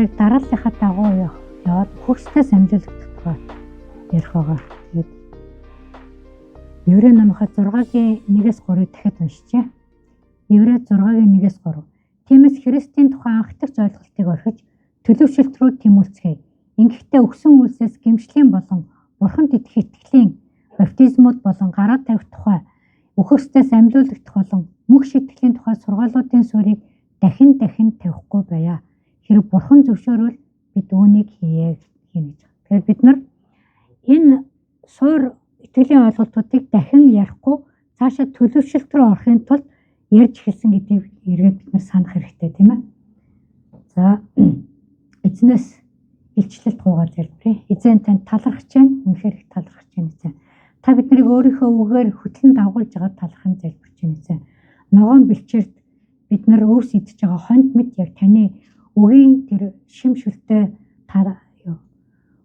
яг дарааллынхаа дагуу яваад хөрстөөс амжилтдах тухай ярих байгаа. Тэгээд Еврей номынхаа 6-гийн 1-ээс 3-ыг дахиад уншчихъя. Еврей 6-гийн 1-ээс 3. Тиймээс Христийн тухай анхдагч ойлголтыг орхиж төлөвшөлт рүү тэмүүлцгээе. Ингэхдээ өгсөн үйлсээс гэмшлийн болон Бурханд итгэх итгэлийн баптизмууд болон гараа тавих тухай үхэгсдээс амьлуулагдах болон мөх шитгэлийн тухай сургаалуудын суурийг дахин дахин тавихгүй байя. Хэрэг Бурхан зөвшөөрвөл бид үүнийг хийе хийнэ гэж. Тэгэхээр бид нар энэ суур итгэлийн ойлголтуудыг дахин ярихгүй цаашаа төлөвшөлт рүү орохын тулд ярьж эхэлсэн гэдгийг эргээд бид нар санах хэрэгтэй, тийм ээ. За, эзнээс илчлэлт гуйгаад залбирая. Эзэн, танд талархаж байна. Үнэхээр их талархаж байна, эзэн. Та биднийг өөрийнхөө үгээр хөтлөн дагуулж байгаа талархан залбирч байна, эзэн. Ногоон бэлчээрт бид нар өвс идэж байгаа хонд мэт яг таны үгийн тэр шим шүлтэй та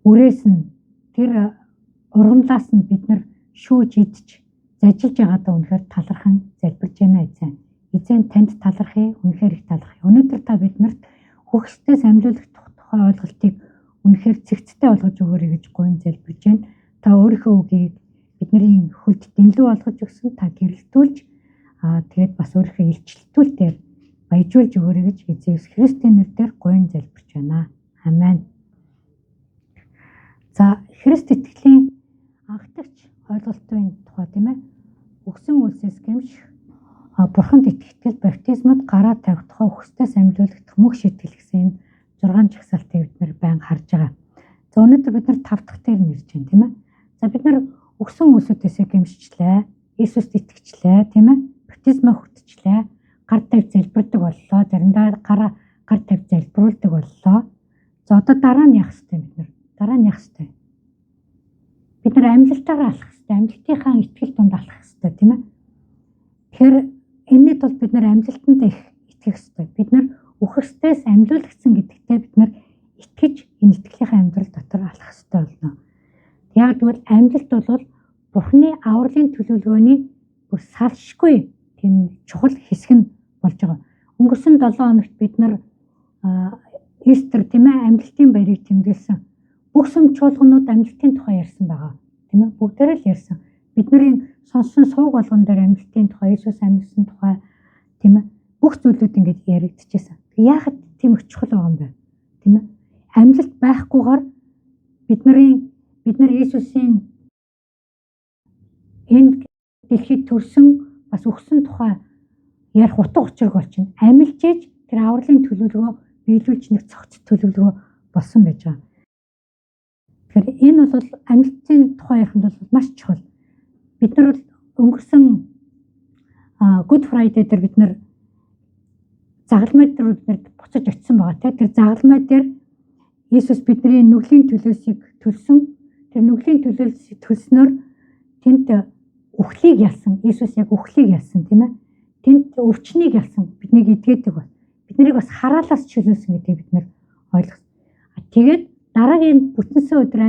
үрээс нь, тэр ургамлаас нь бид нар шүүж идэж зажилж байгаадаа үнэхээр талархан залбирч байна, эзэн. Эзэн, танд талархъя, үнэхээр их талархъя. Өнөөдөр та биднэрт үхэгсдээс амьлуулагдах тухай ойлголтыг үнэхээр цэгцтэй болгож өгөөрэй гэж гуйн залбирч байна. Та өөрийнхөө үгийг бидний хөлд дэнлүү болгож өгсөн, та гэрэлтүүлж, тэгээд бас өөрийнхөө илчлэлтүүлтээр баяжуулж өгөөрэй гэж Эзэн Есүс Христийн нэрээр гуйн залбирч байна. Амен. За, Христ итгэлийн анхдагч ойлголтын тухай, тийм ээ. Өгсөн үйлсээс гэмших, Бурханд итгэх итгэл, баптизмод гараа тавих тухай, үхэгсдээс амьлуулагдах, мөх шитгэл гэсэн энэ 6 жагсаалтыг бид нар байнга харж байгаа. За, өнөөдөр бид нар 5 дахь дээр нь ирж байна, тийм ээ. За, бид нар өгсөн үйлсүүдээсээ гэмшчихлээ. Иесуст итгэчлээ, тийм ээ. Баптизмаа хүртчихлээ. Гар тавь залбирдаг боллоо. Заримдаа гар тавь залбируулдаг боллоо. За, одоо дараа нь яах ёстой бид нар? Дараа нь яах ёстой? Бид нар амьлалтаараа алхах ёстой. Амьлалтынхаа итгэл дунд алхах ёстой, тийм ээ. Тэгэхээр энэний тулд бид нар амьлалтанд их итгэх ёстой. Бид нар үхэгсдээс амьлуулагдсан гэдэгтээ бид нар итгэж энэ итгэлийнхээ амьдрал дотор алхах ёстой болно. Яг гэвэл амьлалт бол Бурхны авралын төлөвлөгөөний бүр салшгүй тийм чухал хэсэг нь болж байгаа. Өнгөрсөн 7 хоногт бид нар Easter, тийм ээ, амьлалтын баярыг тэмдэглэсэн. Бүх сүм чуулганууд амьлалтын тухай ярьсан байгаа. Тийм ээ, бүгдээрээ л ярьсан. Бидний сонссон суваг болгон дээр амьлалтын тухай, Иесус амьлсан тухай, тийм ээ, бүх зүйлүүд ингэж яригдчихсэн. Яахад тийм их чухал байгаа юм бэ? Тийм ээ. Амьлалт байхгүйгээр бид нар Иесусийн энд дэлхийд төрсөн, бас үхсэн тухай ярих утга учиргүй болчихно. Амьлж ээж тэр авралын төлөвлөгөө биелүүлж нэг цогц төлөвлөгөө болсон байж байгаа. Тэгэхээр энэ бол амьлалтын тухай ярих нь бол маш чухал. Бид нар бол өнгөрсөн Good Friday дээр бид нар загалмай дээр бид нар буцаж очисон байгаа, тийм. Тэр загалмай дээр Иесус бидний нүглийн төлөөсийг төлсөн. Тэр нүглийн төлөөсийг төлснөөр тэнд үхлийг ялсан. Иесус яг үхлийг ялсан, тийм ээ. Тэнд өвчнийг ялсан. Биднийг эдгээдэг бас. Биднийг бас хараалаас чөлөөлсөн гэдгийг бид нар ойлгосон. Тэгээд дараагийн бүтэнсэн өдөр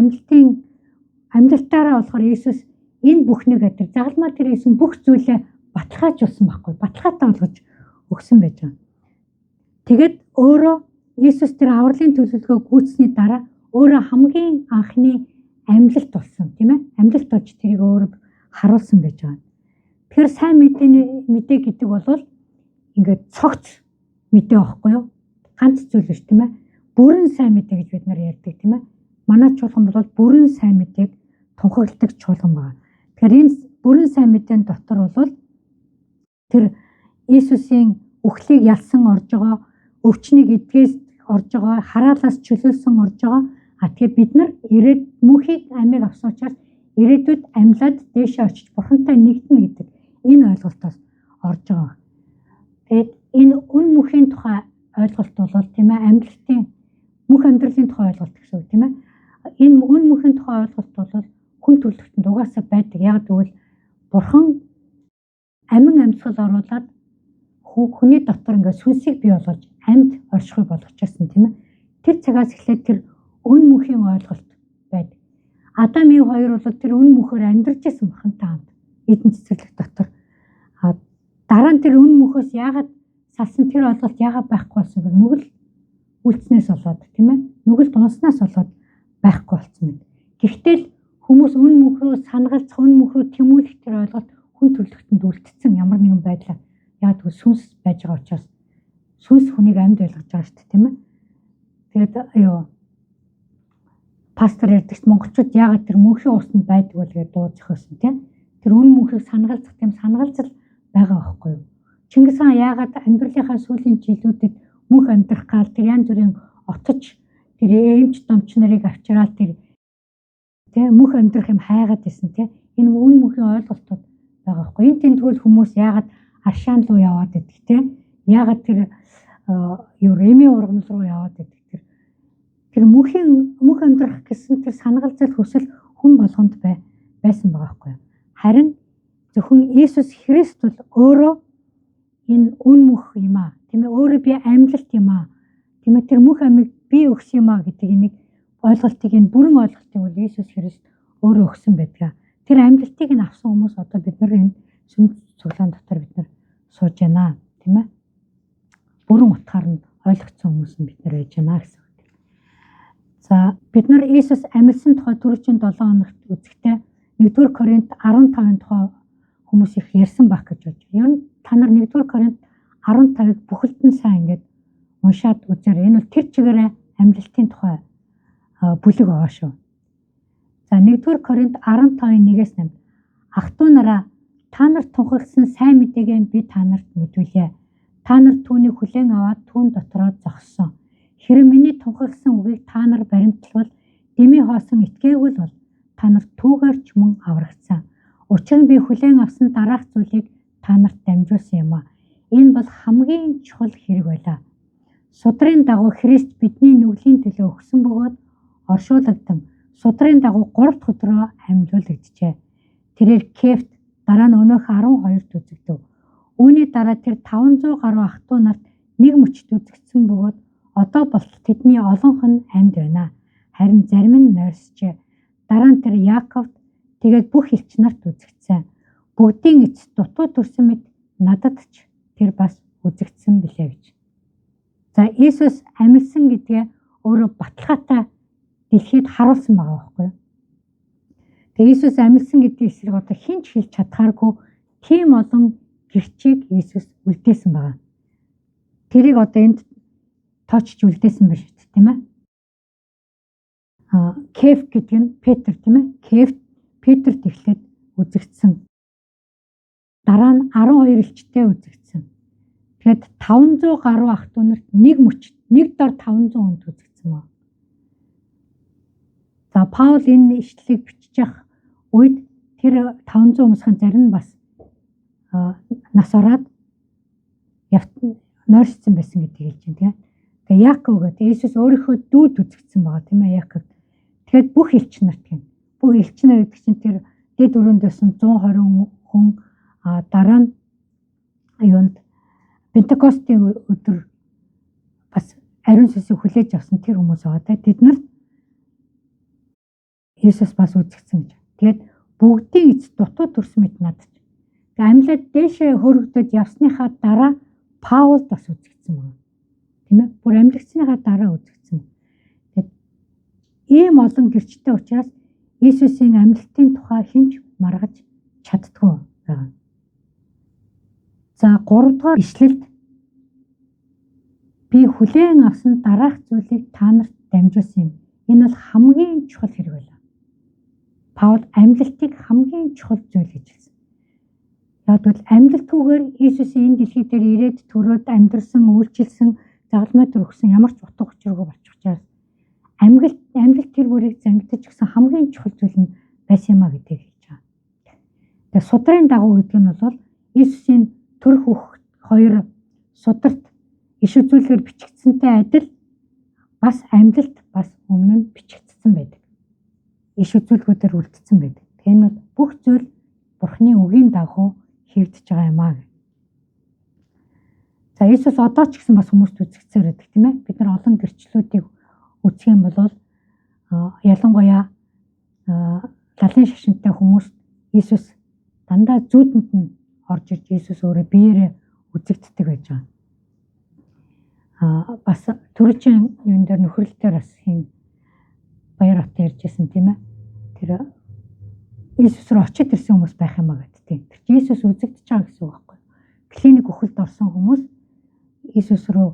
амьлалтаараа болохоор Иесус энэ бүхнийг, тэр загалмай дээр хийсэн бүх зүйлээ баталгаажуулсан байхгүй. Баталгаатай болгож өгсөн байж байгаа. Тэгээд өөрөө Иесус тэр авралын төлөвлөгөө гүйцсэний дараа өөрөө хамгийн анхны амьлалт болсон, тийм ээ. Амьлалт болж тэрийг өөрөө харуулсан байж байгаа. Тэгэхээр сайн мэдээний мэдээ гэдэг бол ингээд цогц мэдээ байхгүй юу? Ганц зүйл биш, тийм ээ. Бүрэн сайн мэдээ гэж бид нар ярьдаг, тийм ээ. Манай чуулган бол бүрэн сайн мэдээг тунхагладаг чуулган байна. Тэгэхээр энэ бүрэн сайн мэдээн дотор бол тэр Иесусийн үхлийг ялсан орж байгаа, өвчнийг эдгээс орж байгаа, хараалаас чөлөөлсөн орж байгаа. А тэгэхээр бид нар ирээд мөнхийг амийг авсан учраас ирээдүйд амьлаад дээшээ очиж Бурхантай нэгдэнэ гэдэг энэ ойлголтоос орж байгаа. Тэгээд энэ үн мөнхийн тухай ойлголт бол, тийм ээ, амьлалтын мөнх амьдралын тухай ойлголт гэсэн үг, тийм ээ. Энэ үн мөнхийн тухай ойлголт бол хүн төрөлхтөнд угаасаа байдаг. Яг гэвэл Бурхан амин амьсгал оруулаад хүний дотор ингээд сүнсийг бий болгож амьд оршихуй болгочихсон, тийм ээ. Тэр цагаас эхлээд тэр үн мөнхийн ойлголт байдаг. Адам Ив хоёр бол тэр үн мөнхөөр амьдарч исэн Бурхантай хамт Эден цэцэрлэг дотор. А дараа нь тэр үн мөнхөөс яагаад салсан, тэр ойлголт яагаад байхгүй болсон бэ? Нүгэл үлдснээс болоод, тийм ээ, нүгэлд унснаас болоод байхгүй болсон мэт. Гэхдээ л хүмүүс үн мөнх рүү санагалцах, үн мөнх рүү тэмүүлэх тэр ойлголт хүн төрөлхтөнд үлдсэн ямар нэгэн байдлаар. Яг тэгвэл сүнс байж байгаа учраас сүнс хүнийг амьд ойлгож байгаа шүү дээ, тийм ээ. Тэгээд юу пастор ярьдагч монголчууд яагаад тэр мөнхийн усанд байдаг вэ гэж дуу зохиосон, тийм. Тэр үн мөнхийг санагалзах тийм санагалзал байгаа байхгүй юу? Чингис хаан яагаад амьдралынхаа сүүлийн жилүүдэд мөнх амьдрах гал тэр янз бүрийн отож тэр эмч домч нарыг авчираад тэр тийм мөнх амьдрах юм хайгаад исэн, тийм. Энэ үн мөнхийн ойлголтууд байгаа байхгүй. Энэ тентгүүл хүмүүс яагаад аршаан руу яваад идэх, тийм. Яагаад тэр юу ремийн ургамал руу яваад идэх, тэр мөнхийн мөнх амьдрах гэсэн тэр санагалзал хүсэл хүн болгонд байсан байгаа байхгүй. Харин зөвхөн Иесус Христ бол өөрөө энэ үн мөнх юм аа. Тийм ээ, өөрөө би амьлалт юм аа. Тийм ээ, тэр мөнх амийг би өгсөн юм аа гэдэг энийг ойлголтыг, энэ бүрэн ойлголтыг бол Иесус Христ өөрөө өгсөн байдаг. Тэр амьлалтыг нь авсан хүмүүс одоо бид нар энэ сүм цуглаан дотор бид нар сууж байна, тийм ээ. Бүрэн утгаар нь ойлгоцсон хүмүүс нь бид нар байж байна гэсэн үг. За, бид нар Иесус амьлсан тухай түрүүчийн 7 хоногт үзэхдээ 1-р Коринт 15-ын тухай хүмүүс их ярьсан байх гэж бодож. Ер нь та нар 1-р Коринт 15-ыг бүхэлд нь сайн ингээд уншаад үзээрэй. Энэ бол тэр чигээрээ амьлалтын тухай бүлэг байгаа шүү. За, 1-р Коринт 15-ын 1-ээс 8. Ах トゥ нараа, та нарт тунхагласан сайн мэдээгээ би та нарт мэдүүлье. Та нар түүнийг хүлээн аваад түүн дотроо зогссон. Хэрэв миний тунхагласан үгийг та нар баримтлавал, дэмий хоосон итгээгүй бол та нар түүгээр ч мөн аврагдсан. Учир нь би хүлээн авсан дараах зүйлийг та нарт дамжуулсан юм а. Энэ бол хамгийн чухал хэрэг байлаа. Судрын дагуу Христ бидний нүглийн төлөө өгсөн бөгөөд оршуулагдан судрын дагуу 3 дахь өдрөө амьлуулагджээ. Тэрээр Кефт, дараа нь өнөөх 12-т үзэгдэв. Үүний дараа тэр 500 гаруй ах トゥ нарт нэг мөчт үзэгдсэн бөгөөд одоо болтол тэдний олонх нь амьд байна. Харин зарим нь нойрсжээ. Дараа нь тэр Яаковд, тэгээд бүх элч нарт үзэгдсэн. Бүгдийн эцэст дутуу төрсөн мэт надад ч тэр бас үзэгдсэн билээ гэж. За, Иесус амьлсан гэдгээ өөрөө баталгаатай дэлхийд харуулсан байгаа байхгүй юу? Тэгээ Иесус амьлсан гэдгийг эсрэг одоо хэн ч хэлж чадхааргүй тийм олон гэрчийг Иесус үлдээсэн байгаа. Тэрийг одоо энд тоочж үлдээсэн байна шүү дээ, тийм ээ. Кеф гэдэг нь Петр, тийм ээ. Кеф Петрт эхлээд үзэгдсэн. Дараа нь 12 элчтэй үзэгдсэн. Тэгээд 500 гаруй ах トゥ нарт нэг мөч, нэг дор 500 хүнд үзэгдсэн ба. За, Паул энэ ишлэлийг бичиж явах үед тэр 500 хүмүүсийн зарим нь бас нас ороод нойрссон байсан гэдгийг хэлж байна, тийм. Тэгээ Яаков гэдэг Иесус өөрийнхөө дүүд үзэгдсэн байгаа, тийм ээ, Яаков. Тэгээд бүх элч нарт гин. Бүх элч нар гэдэг чинь тэр дэд өрөөнд байсан 120 хүн, дараа нь юунд Пентекостийн өдөр бас ариун сүнсийг хүлээж авсан тэр хүмүүс байгаа, тийм. Тэд нарт Иесус бас үзэгдсэн гэж. Тэгээд бүгдийн эц дутуу төрсөн мэт надад. Тэгээд амьлаад дээшээ хөрөгдөд явсныхаа дараа Паулд бас үзэгдсэн байна. Тийм ээ? Бүр амьлагдсныхаа дараа үзэгдсэн. Тэгээд ийм олон гэрчтэй учраас Иесусийн амьлалтын тухай хэн ч маргаж чаддаггүй байгаа. За, 3 дугаар ишлэлд би хүлээн авсан дараах зүйлийг та нарт дамжуулсан юм. Энэ бол хамгийн чухал хэрэг байлаа. Паул амьлалтыг хамгийн чухал зүйл гэж хэлсэн. Яг бол амьлалтгүйгээр Иесусийн энэ дэлхий дээр ирээд төрөөд амьдрсан, үйлчилсэн, загалмай төр өгсөн ямар ч утга учиргүй болчих учраас амьлалт тэр бүрийг зангидаж өгсөн хамгийн чухал зүйл нь байсан юм а гэдгийг хэлж байгаа. Тэгээ судрын дагуу гэдэг нь бол Иесусийн төрөх үх хоёр сударт иш үзүүлгээр бичигдсэнтэй адил бас амьлалт бас өмнө нь бичигдсэн байдаг. Иш үзүүлгүүдээр үлдсэн байдаг. Тэгэхээр нь бүх зүйл Бурхны үгийн дагуу хийгдэж байгаа юм аа. За, Иесус одоо ч гэсэн бас хүмүүст үзэгдсээр байдаг, тийм ээ. Бид нар олон гэрчлэлүүдийг үзэх юм бол ялангуяа лалын шашинтай хүмүүст Иесус дандаа зүүдэнд нь орж ирж Иесус өөрөө биеэрээ үзэгддэг байж байгаа. Бас түрүүчийн юун дээр нөхөрлөл дээр бас хин Баяр хот ярьжсэн, тийм ээ. Тэр Иесус рүү очиж ирсэн хүмүүс байх юм а гэдэг тийм. Тэр чинь Иесус үзэгдэж байгаа гэсэн үг байхгүй. Клиник үхэлд орсон хүмүүс Иесус рүү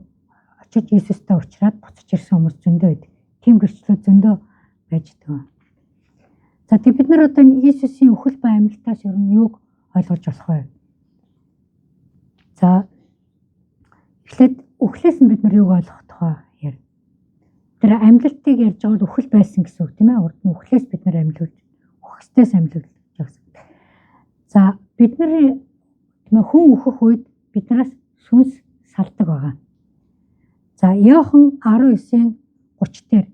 очиж, Иесустай уулзраад буцаж ирсэн хүмүүс зөндөө байдаг. Тийм гэрчлэлүүд зөндөө байж байгаа. За, тэг бид нар одоо энэ Иесусийн үхэл ба амьлалтаас ер нь юуг ойлгож болох вэ? За, эхлээд үхлээс нь бид нар юуг ойлгох тухай ярь. Тэр амьлалтыг ярьж байгаа бол үхэл байсан гэсэн үг, тийм ээ. Урд нь үхлээс бид нар амьлуулж, үхсдээс амьлуулж гэсэн. За, бид нар, тийм ээ, хүн үхэх үед биднээс сүнс салдаг байгаа. За, Иохан 19-ийн 30 дээр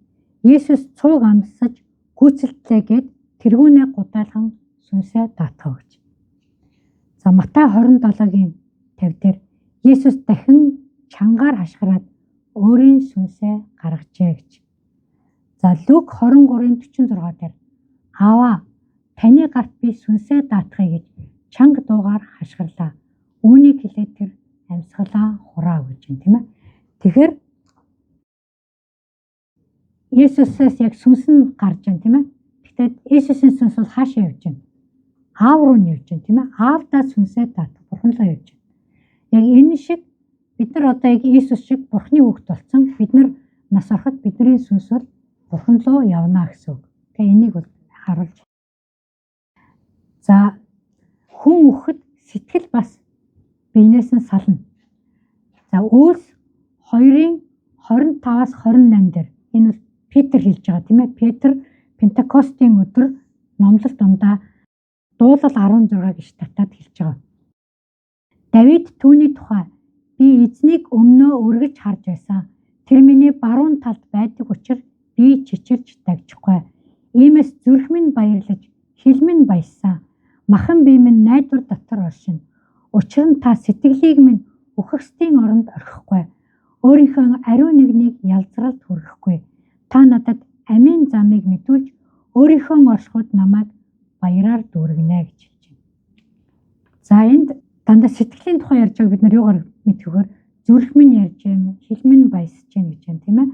Есүс цуг амсаж гүйцэлтлээ гээд тэргүүнээ гудайлган сүнсээ даатгав гэж. За, Матай 27-гийн 50 дээр Есүс дахин чангаар хашгираад өөрийн сүнсээ гаргажээ гэж. За, Лук 23-ын 46 дээр "Аава, таны гарт би сүнсээ даатгая" гэж чанга дуугаар хашгирлаа. Үүнийг хэлээд тэр амьсгалаа хураав гэж байна, тийм ээ. Тэгэхээр Есүсээс яг сүнс нь гарч байна, тийм ээ. Гэхдээ Есүсийн сүнс бол хаашаа явж байна? Аав руу нь явж байна, тийм ээ. Аавдаа сүнсээ даатах, Бурхан руу явж байна. Яг энэ шиг бид нар одоо яг Иесус шиг Бурханы хүүхэд болсон. Бид нар нас барахад бидний сүнс бол Бурхан руу явна гэсэн үг. Тэгээ энийг бол харуулж. За, хүн үхэхэд сэтгэл бас биенээс нь сална. За, Үйлс 2-ын 25-аас 28 дээр энэ бол Петр хэлж байгаа, тийм ээ. Петр Пентекостийн өдөр номлол дундаа Дуулал 16 гэж татаад хэлж байгаа. Давид түүний тухай "Би эзнийг өмнөө өргөж харж байсан. Тэр миний баруун талд байдаг учир би чичирч дагжихгүй. Иймээс зүрх минь баярлаж, хэл минь баяссан. Махан бие минь найдвар дотор оршино. Учир нь та сэтгэлийг минь үхэгсдийн оронд орхихгүй. Өөрийнхөө ариун нэгнийг ялзралд хүргэхгүй. Та надад амийн замыг мэдүүлж, өөрийнхөө оршихуйд намайг баяраар дүүргэнэ" гэж хэлж байна. За, энд дандаа сэтгэлийн тухай ярьж байгааг бид нар юугаар мэдэх вэхээр зүрх минь ярьж байна, хэл минь баясж байна гэж байна, тийм ээ.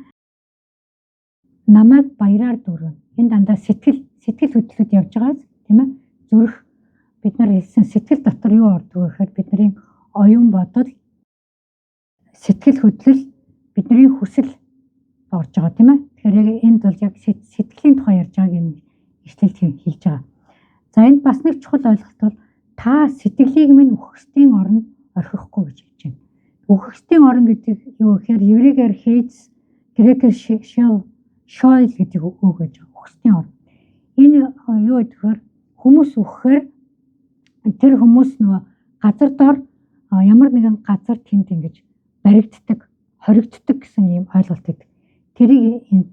Намайг баяраар дүүргэнэ. Энэ дандаа сэтгэл хөдлөлөд явж байгаас, тийм ээ. Зүрх, бид нар хэлсэн сэтгэл дотор юу ордог вэ гэхээр бидний оюун бодол, сэтгэл хөдлөл, бидний хүсэл орж байгаа, тийм ээ. Тэгэхээр яг энд бол яг сэтгэлийн тухай ярьж байгааг энэ ишлэлд хэлж байгаа. За, энд бас нэг чухал ойлголт бол та сэтгэлийг минь үхэгсдийн оронд орхихгүй гэж хэлж байна. Үхэгсдийн орон гэдэг юу гэхээр еврейгээр Hades, грекээр Sheol гэдэг үг гэж байгаа. Үхэгсдийн орон. Энэ юу гэхээр хүмүүс үхэхээр тэр хүмүүс нөгөө газар дор ямар нэгэн газар тэнд ингэж баригддаг, хоригддог гэсэн ийм ойлголт өгдөг. Тэрийг энэ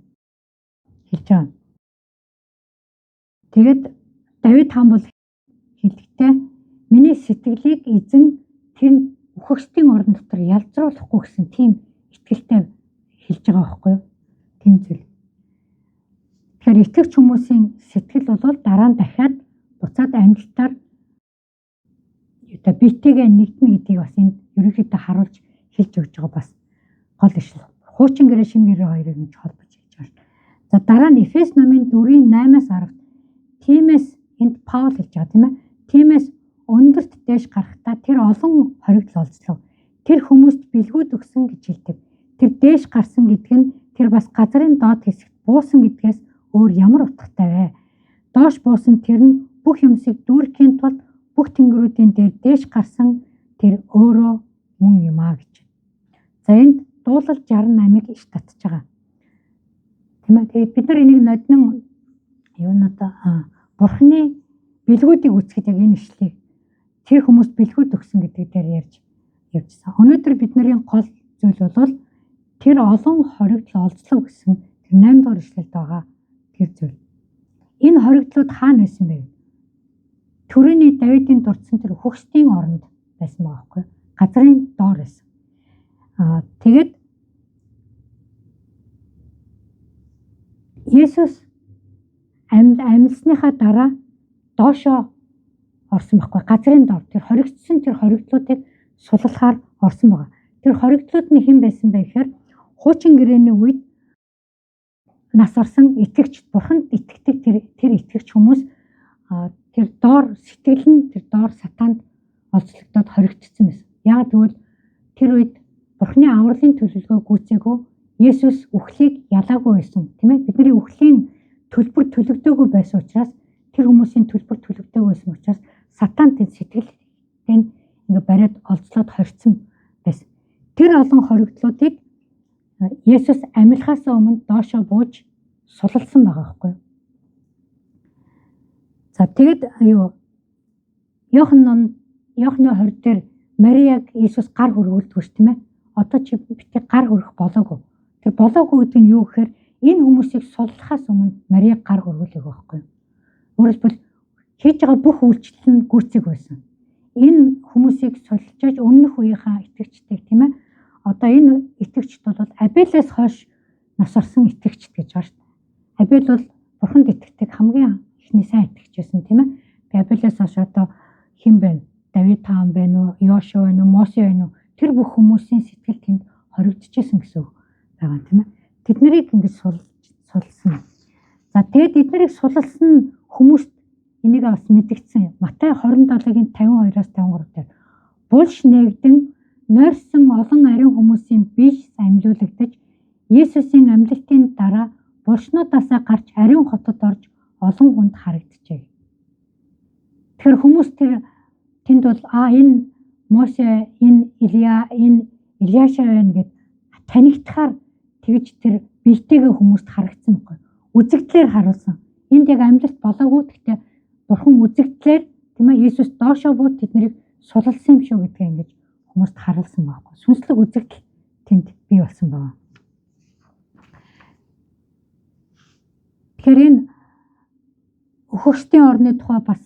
хэлж байгаа. Тэгээд Давид хаан бол хэлэхдээ миний сэтгэлийг эзэн тэр үхэгсдийн орон дотор ялзруулахгүй гэсэн тийм итгэлтэй хэлж байгаа байхгүй юу? Тийм зүйл. Тэгэхээр итгэгч хүмүүсийн сэтгэл бол дараа нь дахиад буцаад амьлалтаар одоо биетэйгээ нэгдэнэ гэдгийг бас энд ерөнхийдөө харуулж хэлж өгч байгаа бас гол ишлэл. Хуучин гэрээ, шинэ гэрээ хоёрыг ингэж холбож хэлж байгаа. За, дараа нь Эфес номын 4-ийн 8-аас 10. Тиймээс, энд Паул хэлж байгаа, тийм ээ. Тиймээс өндөрт дээш гарахдаа тэр олон хоригдол олзлов. Тэр хүмүүст бэлгүүд өгсөн гэж хэлдэг. Тэр дээш гарсан гэдэг нь тэр бас газрын доод хэсэгт буусан гэдгээс өөр ямар утгатай вэ? Доош буусан тэр нь бүх юмсыг дүүргэхийн тулд бүх тэнгэрүүдийн дээр дээш гарсан тэр өөрөө мөн юм а гэж. За, энд Дуулал 68-ыг иш татж байгаа. Тийм ээ. Тэгээд бид нар энийг ноднин юунуудаа Бурхны бэлгүүдийг үзэхэд яг энэ ишлэгийг тэр хүмүүст бэлгүүд өгсөн гэдэг дээр ярьж явжсан. Өнөөдөр бидний гол зүйл бол тэр олон хоригдол олзлов гэсэн тэр 8 дугаар ишлэлд байгаа тэр зүйл. Энэ хоригдлууд хаана байсан бэ? Төрөний Давидын дурдсан тэр үхэгсдийн оронд байсан байгаа байхгүй юу? Газрын доор байсан. Тэгээд Есүс амьлсныхаа дараа доошоо орсон байхгүй, газрын доор тэр хоригдсон тэр хоригдлуудыг суллахаар орсон байгаа. Тэр хоригдлууд нь хэн байсан бэ гэхээр Хуучин гэрээний үед нас орсон итгэгч, бурханд итгэдэг тэр итгэгч хүмүүс тэр доор сэтгэл нь тэр доор сатанд олзлогдоод хоригдсон байсан. Яг тэгвэл тэр үед бурхны авралын төлөвлөгөө гүйцээгүй, Есүс үхлийг ялаагүй байсан, тийм ээ. Бидний үхлийн төлбөр төлөгдөөгүй байсан учраас, тэр хүмүүсийн төлбөр төлөгдөөгүй байсан учраас сатан тэд сэтгэлтэй ингээ бариад олзлоод хоригдсон байсан. Тэр олон хоригдлуудыг Есүс амьлахаас өмнө доошоо бууж сулалсан байгаа байхгүй юу? За тэгэд юу Иохан Иохны 20 дээр Мариаг Иесус гар хөргүүлдэг ш, тийм ээ. Одоо чи битгий гар хөрөх болоогүй. Тэр болоогүй гэдэг нь юу гэхээр энэ хүмүүсийг суллахаас өмнө Мариаг гар хөргүүлээг байхгүй юу? Өөрөөр хэлбэл хийж байгаа бүх үйлчлэл нь гүйцэг байсан. Энэ хүмүүсийг суллж өмнөх үеийнхаа итгэгчдийг, тийм ээ. Одоо энэ итгэгчд бол Абелээс хойш нас орсон итгэгчд гэж байгаа шүү дээ. Абель бол бурханд итгэдэг хамгийн эхний сайн итгэгч байсан, тийм ээ. Тэгээ Абелээс хойш одоо хэн бэ? Давид хаан байна уу? Йошуа байна уу? Мосе байна уу? Тэр бүх хүмүүсийн сэтгэл тэнд хоригдчихсэн гэсэн үг байгаа, тийм ээ. Тэд нарыг ингэж сулсан. За тэгээд эднэрийг сулалсан хүмүүст энийг бас мэдгдсэн. Матай 27-гийн 52-оос 53 дээр булш нээгдэн нойрсон олон ариун хүмүүсийн бие амьлуулагдаж, Есүсийн амьлалтын дараа булшнуудаасаа гарч ариун хотод орж олон хүнд харагджээ. Тэгэхээр хүмүүс тэр тэнд бол энэ Мосе, энэ Илия, энэ Илияша байна гэд танигдахаар тэгж тэр биетэйгээ хүмүүст харагдсан байхгүй. Үзэгдлээр харуулсан. Энд яг амьлалт болоогүй, гэхдээ бурхан үзэгдлээр, тийм ээ, Есүс доошоо бууд тэднийг сулалсан юм шүү гэдгээ ингэж хүмүүст харуулсан байхгүй. Сүнслэг үзэгдэл тэнд бий болсон байна. Тэгэхээр энэ өхөгчдийн орны тухай бас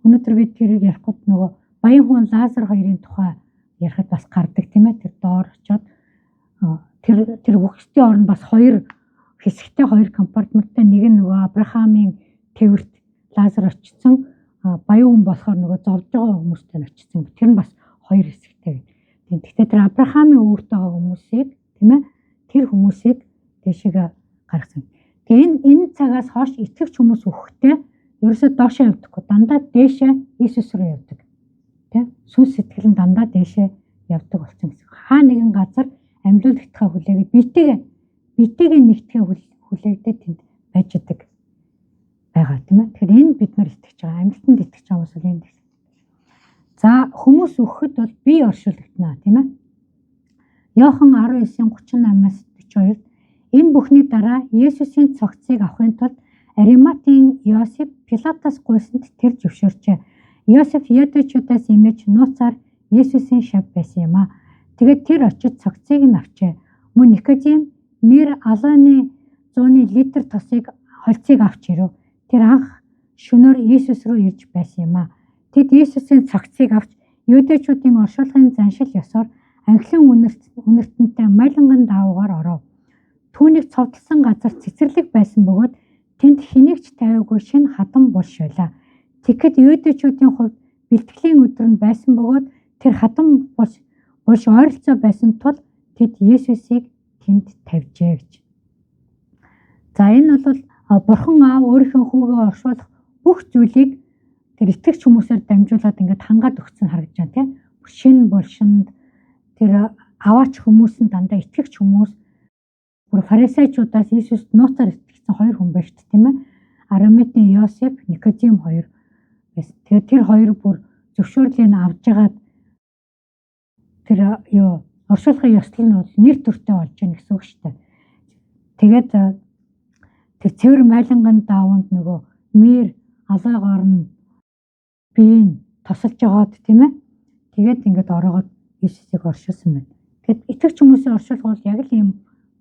өнөөдөр бид тэрийг ярихгүй, нөгөө баян хүн Лазар хоёрын тухай ярихад бас гардаг, тийм ээ. Тэр доор очиод тэр өхөгчдийн орн бас хоёр хэсэгтэй, хоёр компартменттай, нэг нь нөгөө Авраамийн тэвэрт Лазар очсон, баян хүн болохоор нөгөө зовж байгаа хүмүүстэй очсон. Тэр нь бас хоёр хэсэгтэй. Тэгэхдээ тэр Авраамийн үүрт байгаа хүмүүсийг, тийм ээ, тэр хүмүүсийг дээшээ гаргасан. Тэгээ энэ цагаас хойш итгэгч хүмүүс үхэхдээ ерөөсөө доошоо явдаггүй, дандаа дээшээ Иесус рүү явдаг. Тэ? Сүнс сэтгэл нь дандаа дээшээ явдаг болсон гэсэн. Хаа нэгэн газар амьлуулагдахаа хүлээгээд биетэйгээ нэгтгэхээ хүлээгдээд тэнд байж идэг байгаа, тийм ээ. Тэгэхээр энэ бид нар итгэж байгаа, амьлалтанд итгэж байгаа хүмүүс бол энэ. За хүмүүс үхэхэд бол бие оршуулгдана, тийм ээ. Иохан 19:38-аас 42 энэ бүхний дараа Есүсийн цогцыг авахын тулд Ариматын Йосеф Пилатаас гуйсанд тэр зөвшөөрчээ. Йосеф Юдэчүүдээс имэж нууцаар Есүсийн шав байсан юм а. Тэгээд тэр очиж цогцыг нь авчээ. Мөн Никодим мир алоны 100 литр тосыг холцыг авч ирэв. Тэр анх шөнөөр Есүс рүү ирж байсан юм а. Тэд Есүсийн цогцыг авч Юдэчүүдийн оршуулгын заншил ёсоор анхлын үнэртэнтэй малинган даавуугаар оров. Түүнийг цовдлсон газар цэцэрлэг байсан бөгөөд тэнд хэнийг ч тавиагүй шинэ хадам булш байлаа. Тэгэхэд Юдэчүүдийн хувьд бэлтгэлийн өдөр нь байсан бөгөөд тэр хадам булш ойролцоо байсан тул тэд Есүсийг тэнд тавьжээ гэж. За энэ бол бурхан аав өөрийнхөө хүүгээ оршуулах бүх зүйлийг тэр итгэгч хүмүүсээр дамжуулаад ингээд хангаад өгсөн харагдаж байна, тийм. Шинэ булшинд тэр аваач хүмүүс нь дандаа итгэгч хүмүүс. Бүр фарисеучудаас Иесуст нууцаар итгэсэн хоёр хүн байна шүү дээ, тийм ээ. Арамитын Йосеф, Никодим хоёр байсан. Тэгээд тэр хоёр бүр зөвшөөрлийг авж агаад тэр юу оршуулгын ёслол нь бол нэр төртэй болж гэнэ гэсэн үг шүү дээ. Тэгээд тэр цэвэр майланган даавуунд нөгөө мир алайгаар нь биеийг тосолж жагаад, тийм ээ. Тэгээд ингээд ороогоод Иесусыг оршуулсан байна. Тэгэд итгэгч хүмүүсийн оршуулга бол яг л ийм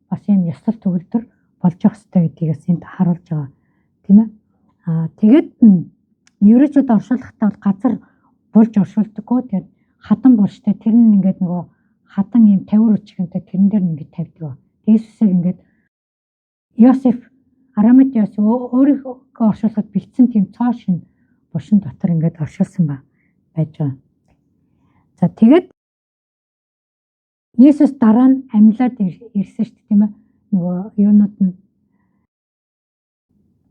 бас ийм ёслол төгөлдөр болж явах хэрэгтэй гэдгийг бас энд харуулж байгаа, тийм ээ. Аа тэгээд еврейчүүд оршуулгатай бол газар булж оршуулдаггүй. Тэгээд хатан булштай тэр нь ингээд нөгөө хатан ийм тавир өчгөнтэй тэрэн дээр ингээд тавьдаг. Иесусыг ингээд Йосеф Арамит Йосеф өөрийнхөө оршуулгад бэлдсэн тийм цоо шин булшин дотор ингээд оршуулсан байж байгаа. За тэгээд Есүс дараа нь амьлаад ирсэн шүү дээ, тийм ээ. Нөгөө юунууд нь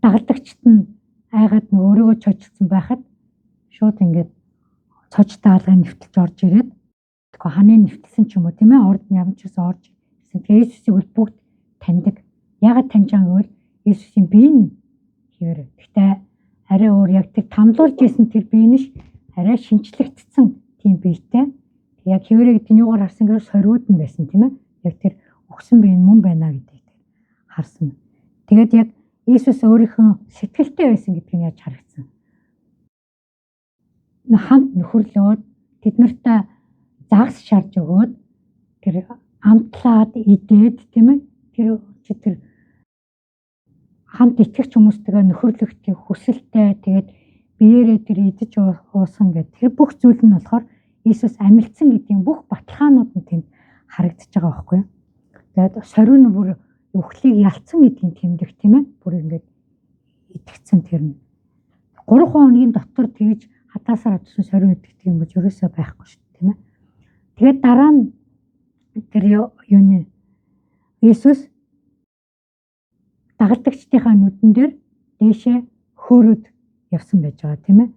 дагалдагчид нь айгаад нөгөө өөрийгөө чожилсан байхад шууд ингээд цож даалгыг нэвтэлж орж ирээд тэгэхгүй ханы нэвтэлсэн ч юм уу, тийм ээ, орд нь ямар ч гэсэн орж ирсэн. Тэгээ Есүсийг бол бүгд таньдаг. Яагаад таньж байгаа гэвэл Есүсийн бие нь хэвээр. Гэхдээ арай өөр яг тэр тамлуулж исэн тэр бие нь арай шинчлэгдсэн тийм биетэй. Яг хэвээрээ гэдэг нь юугаар харсан гэвэл сорвууд нь байсан, тийм ээ. Яг тэр өгсөн бие нь мөн байна гэдгийг харсан. Тэгээд яг Иесус өөрийнхөө сэтгэлтэй байсан гэдг нь яаж харагдсан. Хамт нөхөрлөөд тэд нартай загас шарж өгөөд тэр амтлаад идээд, тийм ээ. Тэр хамт итгэгч хүмүүстэйгээ нөхөрлөх тийм хүсэлтэй, тэгээд биеэрээ тэр идэж уусан гэдэг тэр бүх зүйл нь болохоор Иесус амилсан гэдгийн бүх баталгаанууд нь тэнд харагдаж байгаа байхгүй юу. Тэгээд сорив нь бүр үхлийг ялцсан гэдгийн тэмдэг, тийм ээ. Бүр ингээд итгэцэн тэр нь. 3 хоногийн дотор тэгж хатаасаар авчихсан сорив идэх юм гэж ерөөсөө байхгүй шүү дээ, тийм ээ. Тэгээд дараа нь тэр юуны Иесус дагалдагчдынхаа нүдэн дээр дээшээ хөөрөд явсан байж байгаа, тийм ээ.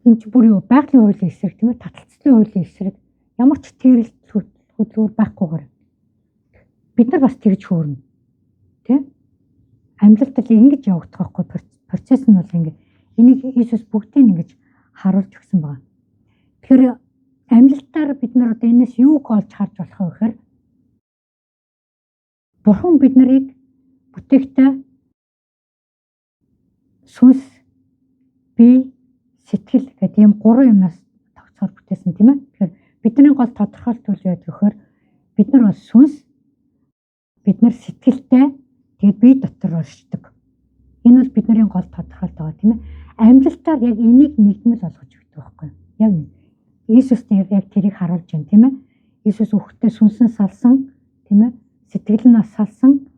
Энэ ч бүр юу байгалийн хуулийн эсрэг, тийм ээ, таталцлын хуулийн эсрэг ямар ч тэрэл хөдөлгүүр байхгүйгээр бид нар бас тэгж хөөрнө, тийм. Амьлалт л ингэж явагдах байхгүй, процесс нь бол ингэ. Энийг Иесус бүгдийг ингэж харуулж өгсөн байгаа. Тэгэхээр амьлалтаар бид нар одоо энэс юуг олж харж болох вэ гэхээр Бурхан бид нарыг бүтээхдээ сүнс, бие, сэтгэл гэдэг ийм гурван юмнаас тогтсоор бүтээсэн, тийм ээ. Тэгэхээр бидний гол тодорхойлт үйл байдаг гэхээр бид нар бол сүнс, бид нар сэтгэлтэй, тэгээд бие дотор оршдог. Энэ бол бидний гол тодорхойлт байгаа, тийм ээ. Амьлалтаар яг энийг нэгдмэл болгож өгдөг байхгүй юу? Яг Иесус яг тэрийг харуулж байна, тийм ээ. Иесус үхтээ сүнсэн салсан, тийм ээ. Сэтгэл нь бас салсан.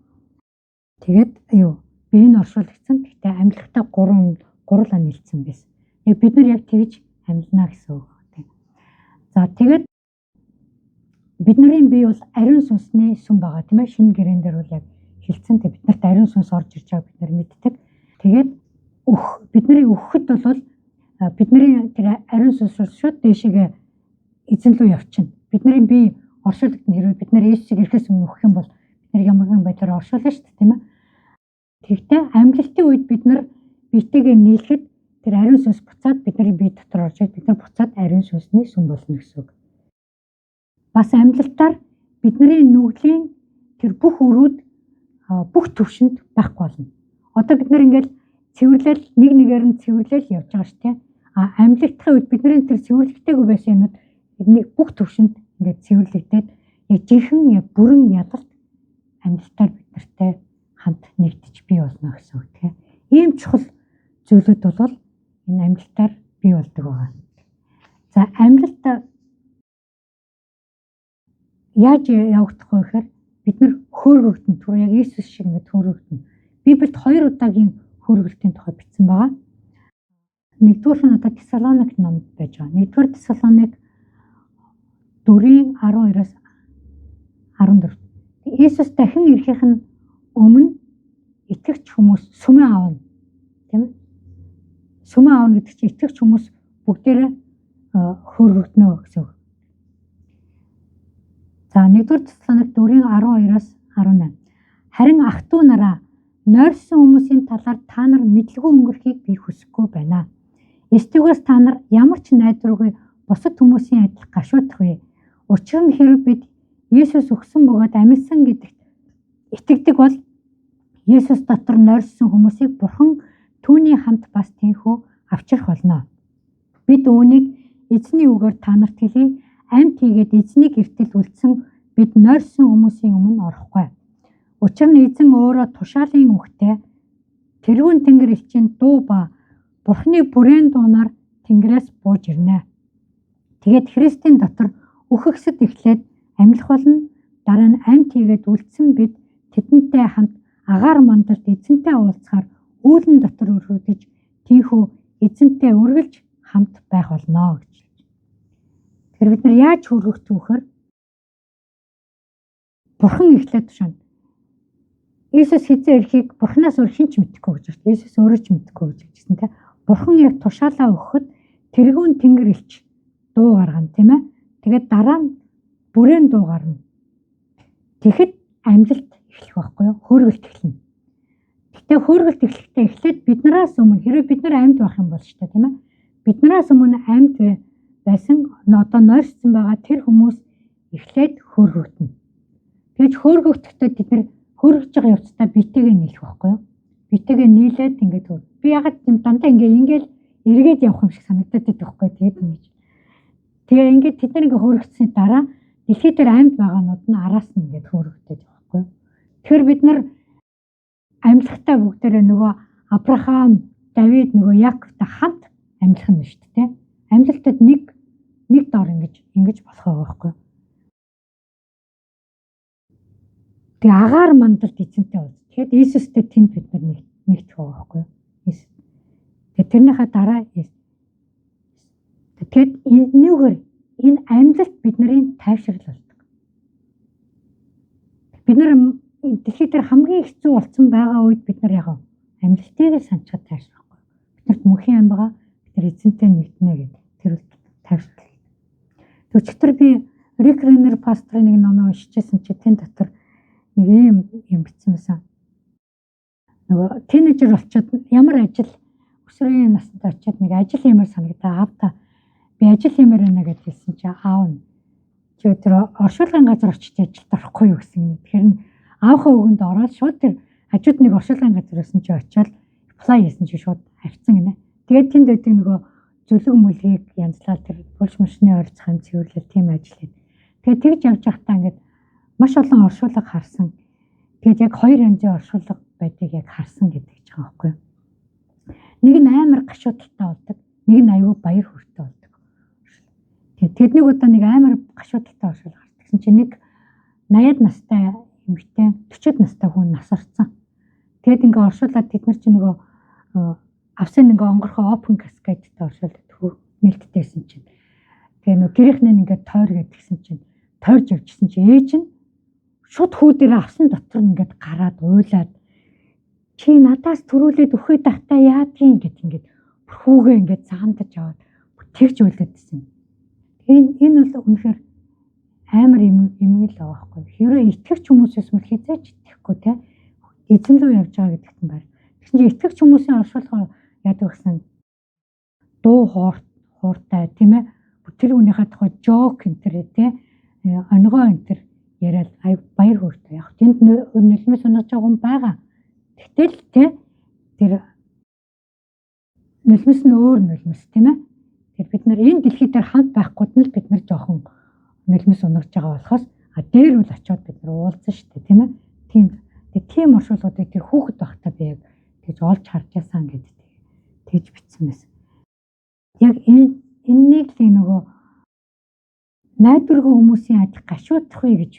Тэгээд юу бие нь оршуулгдсан. Гэхдээ амьлахтаа гурлаа нийлцсэн байсан. Яг бид нар яг тэгж амьлна гэсэн үг. За тэгээд бидний бие бол ариун сүнсний сүм байгаа, тийм ээ. Шинэ гэрээн дээр бол яг хэлсэн. Тэг бид нарт ариун сүнс орж ирж байгааг бид нар мэддэг. Тэгээд бидний өгөхөд бол бидний тэр ариун сүнс шууд дээшээгээ эзэн рүү явчихна. Бидний бие оршуулгад нь хэрвээ бид нар Иесусыг ирэхээс өмнө өгөх юм бол бид нар ямар нэгэн байдлаар оршуулна шүү дээ, тийм ээ. Тэгэхдээ амьлалтын үед бид нар биетэйгээ нийлэхэд тэр ариун сүнс буцаад бидний бие дотор орж ирээд бид нар буцаад ариун сүнсний сүм болно гэсэн үг. Бас амьлалтаар бидний нүглийн тэр бүх өрүүд бүх төвшөнд байхгүй болно. Одоо бид нар ингээл цэвэрлэл нэг нэгээр нь цэвэрлэл явж байгаа шүү дээ. А амьлагдахын үед бидний тэр цэвэрлэгдээгүй байсан юмуд бидний бүх төвшөнд ингээд цэвэрлэгдээд яг жинхэнэ яг бүрэн ялалт амьлалтаар бид нартай хамт нэгдэж бий болно гэсэн үг, тийм. Ийм чухал зүйлүүд бол энэ амьлалтаар бий болдог байгаа. За амьлалт яаж явагдах вэ гэхээр бид нар хөөргөгдөн, түр яг Иесус шиг ингээд хөөргөгдөн. Библиэд 2 удаагийн хөөргөлтийн тухай бичсэн байгаа. Нэгдүгээр нь одоо Тесалоник номд байж байгаа. Нэгдүгээр Тесалоник 4:12-оос 14. Иесус дахин ирэхийнх нь өмнө итгэгч хүмүүс сүмээ авна, тийм ээ. Сүмээ авна гэдэг чинь итгэгч хүмүүс бүгдээрээ хөөргөгдөнө гэсэн үг. За 1-р Тесалоник 4:12-оос 18. Харин ах トゥ нараа нойрсон хүмүүсийн талаар та нар мэдлгүй өнгөрөхийг би хүсэхгүй байна. Эстүүгээс та нар ямар ч найдваргүй бусад хүмүүсийн адил гашуудах вэ? Учир нь хэрэг бид Есүс өгсөн бөгөөд амилсан гэдэгт итгэдэг бол Есүс дотор нойрсон хүмүүсийг Бурхан түүний хамт бас тэнхүү авчрах болно. Бид үүнийг эзний үгээр та нарт хэлье. Амьд хийгээд эзнийг эртэл үлдсэн бид нойрсон хүмүүсийн өмнө орохгүй. Учир нь эзэн өөрөө тушаалын үхтэй тэрүүн тэнгэр элчийн дуу ба Бурхны бүрээн дуунаар тэнгэрээс бууж ирнэ. Тэгээд Христийн дотор үхэгсэд эхлээд амьлах болно. Дараа нь амьд хийгээд үлдсэн бид тэдэнтэй хамт агаар мандалд эзэнтэй уулзахаар үүлэн дотор өргөдөж тийнхүү эзэнтэй үргэлж хамт байх болно гэж. Тэгэхээр Бид нар яаж хөөргөгдөх вөхөр Бурхан эхлээд тушаана. Иесус хэзээ ирэхийг Бурханаас өөр хэн ч мэдэхгүй гэж байна. Иесус өөрөө ч мэдэхгүй гэж хэлсэн тийм. Бурхан яг тушаалаа өгөхөд тэргүүн тэнгэр элч дуу гаргана, тийм ээ. Тэгээд дараа нь бүрээн дуу гарна. Тэгэхэд амьлалт эхлэх байхгүй юу? Хөөргөлт эхэлнэ. Гэтэ хөөргөлт эхлэхдээ эхлээд биднээс өмнө хэрвээ бид нар амьд байх юм бол шүү дээ, тийм ээ. Биднээс өмнө амьд байсан одоо нойрссон байгаа тэр хүмүүс эхлээд хөөргөгдөнө. Тэгэж хөөргөгдөхдөө тэд нар хөөргөж байгаа явцдаа биетэйгээ нийлэх байхгүй юу? Биетэйгээ нийлээд ингээд би ягаад тийм дандаа ингээл эргээд явах юм шиг санагдаад байдаг байхгүй юу? Тэгээд ингэж. Тэгээ ингээд тэд нар ингээд хөөргөцсөний дараа дэлхий дээр амьд байгаанууд нь араас нь ингээд хөөргөдөж байгаа байхгүй юу? Тэгэхээр бид нар амьлахтаа бүгдээрээ нөгөө Авраам, Давид, нөгөө Яаковтай хамт амьлах нь шүү дээ. Амьлалтад нэг дор ингэж болох байгаа байхгүй юу? Тэгээ агаар мандалд эзэнтэй уулз. Тэгэхээр Иесустэй тэнд бид нар нэгдэх байгаа байхгүй юу? Тэгээ тэрнийхээ дараа тэгэд энүүгээр энэ амьлалт бидний тайвшрал болдог. Бид нар дэлхий дээр хамгийн хэцүү болсон байгаа үед бид нар яг амьлалтыг л санчаад тайвшрах байхгүй. Бид нарт мөнхийн ам байгаа. Бид нар эзэнтэй нэгднэ гэдэг тэр тайвшрал. Өчигдөр би Рик Ренер пасторын нэг номыг уншижсэн чи тэн дотор нэг ийм юм бичсэн байсан. Нөгөө тинейжер болчоод ямар ажил өсвөрийн насанд очиод нэг ажил хиймээр санагдаа. Аавда би ажил хиймээр байна гэж хэлсэн чи аав нь чи тэр оршуулгын газар очиж ажилд орохгүй юу гэсэн. Тэгэхээр нь аавынхаа үгэнд ороод шууд тэр хажууд нэг оршуулгын газар байсан чи очиод apply хийсэн чи шууд авцсан гинэ. Тэгээд тэнд байдаг нөгөө зүлэг мүлгийг янзлаад тэр булш мушны ойрцох юм цэвэрлэл тийм ажил хийд. Тэгээд тэгж явж байхдаа ингээд маш олон оршуулга харсан. Тэгээд яг хоёр янзын оршуулга байдгийг яг харсан гэдэг ч байгаа байхгүй юу. Нэг нь амар гашуудалтай болдог, нэг нь аюу баяр хөөртэй болдог. Тэгээд нэг удаа нэг амар гашуудалтай оршуулга гарсан. Тэгсэн чинь нэг 80-ад настай эмэгтэй 40-ад настай хүн нас орсон. Тэгээд ингээ оршуулад тэд нар чинь нөгөө авсын ингээ онгорхоо open casket-тэй оршуулдаг нээлттэйсэн чинь. Тэгээ нөгөө гэрийнхний ингээ тойр гэдгсэн чинь тойрж явжсэн чинь ээж нь шууд хүү дээр авсан дотор ингээд гараад уйлаад чи надаас төрүүлээд үхээд тахтаа яадгийн гэд ингээд хүүгээ ингээд заандаж аваад тэгж уйлаад байсан. Энэ бол үнэхээр амар юм л байгаа байхгүй. Хэрвээ итгэгч хүмүүсээс мөл хизээч итгэхгүй те эзэн рүү явж байгаа гэдэгт нь байна. Тэгсэн чинь итгэгч хүмүүсийн оршуулга яадаг гэсэн дуу хууртай тийм ээ. Тэр хүнийхээ тухай жоок энэ төр те онигоо энэ төр яриад баяр хөөртэй. Яг тэнд нулимс унаж байгаа хүн байгаа. Тэгтэл те тэр нулимс нь өөр нулимс тийм ээ. Тэр бид нар энэ дэлхий дээр хамт байхгүйд нь л бид нар жоохон нулимс унаж байгаа болохоос а дээр үл очиод бид нар уулзсан шүү дээ тийм ээ. Тийм оршуулгуудыг тэр хүүхэд байхдаа би яг тэгж олж харж ясан гэдэг тэгж бичсэн байсан. Яг энэнийг л нөгөө найдваргүй хүмүүсийн адил гашуудах вэ гэж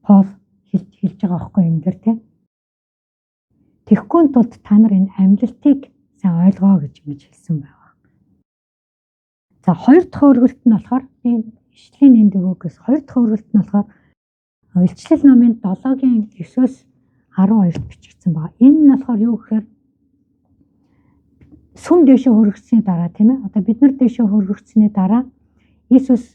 Пол хэлж байгаа байхгүй юм дэр тийм. Тэгэхгүй тулд та нар энэ амьлалтыг сайн ойлгоо гэж ингэж хэлсэн байна. За хоёр дахь өргөлт нь болохоор би ишлийн энд өгөөгөөс хоёр дахь өргөлт нь болохоор Илчлэл номын 7-гийн 9-өөс 12-т бичигдсэн байна. Энэ нь болохоор юу гэхээр сүм дэшээ хөргөцсөний дараа тийм ээ. Одоо бид нар дэшээ хөргөцсөний дараа Иесус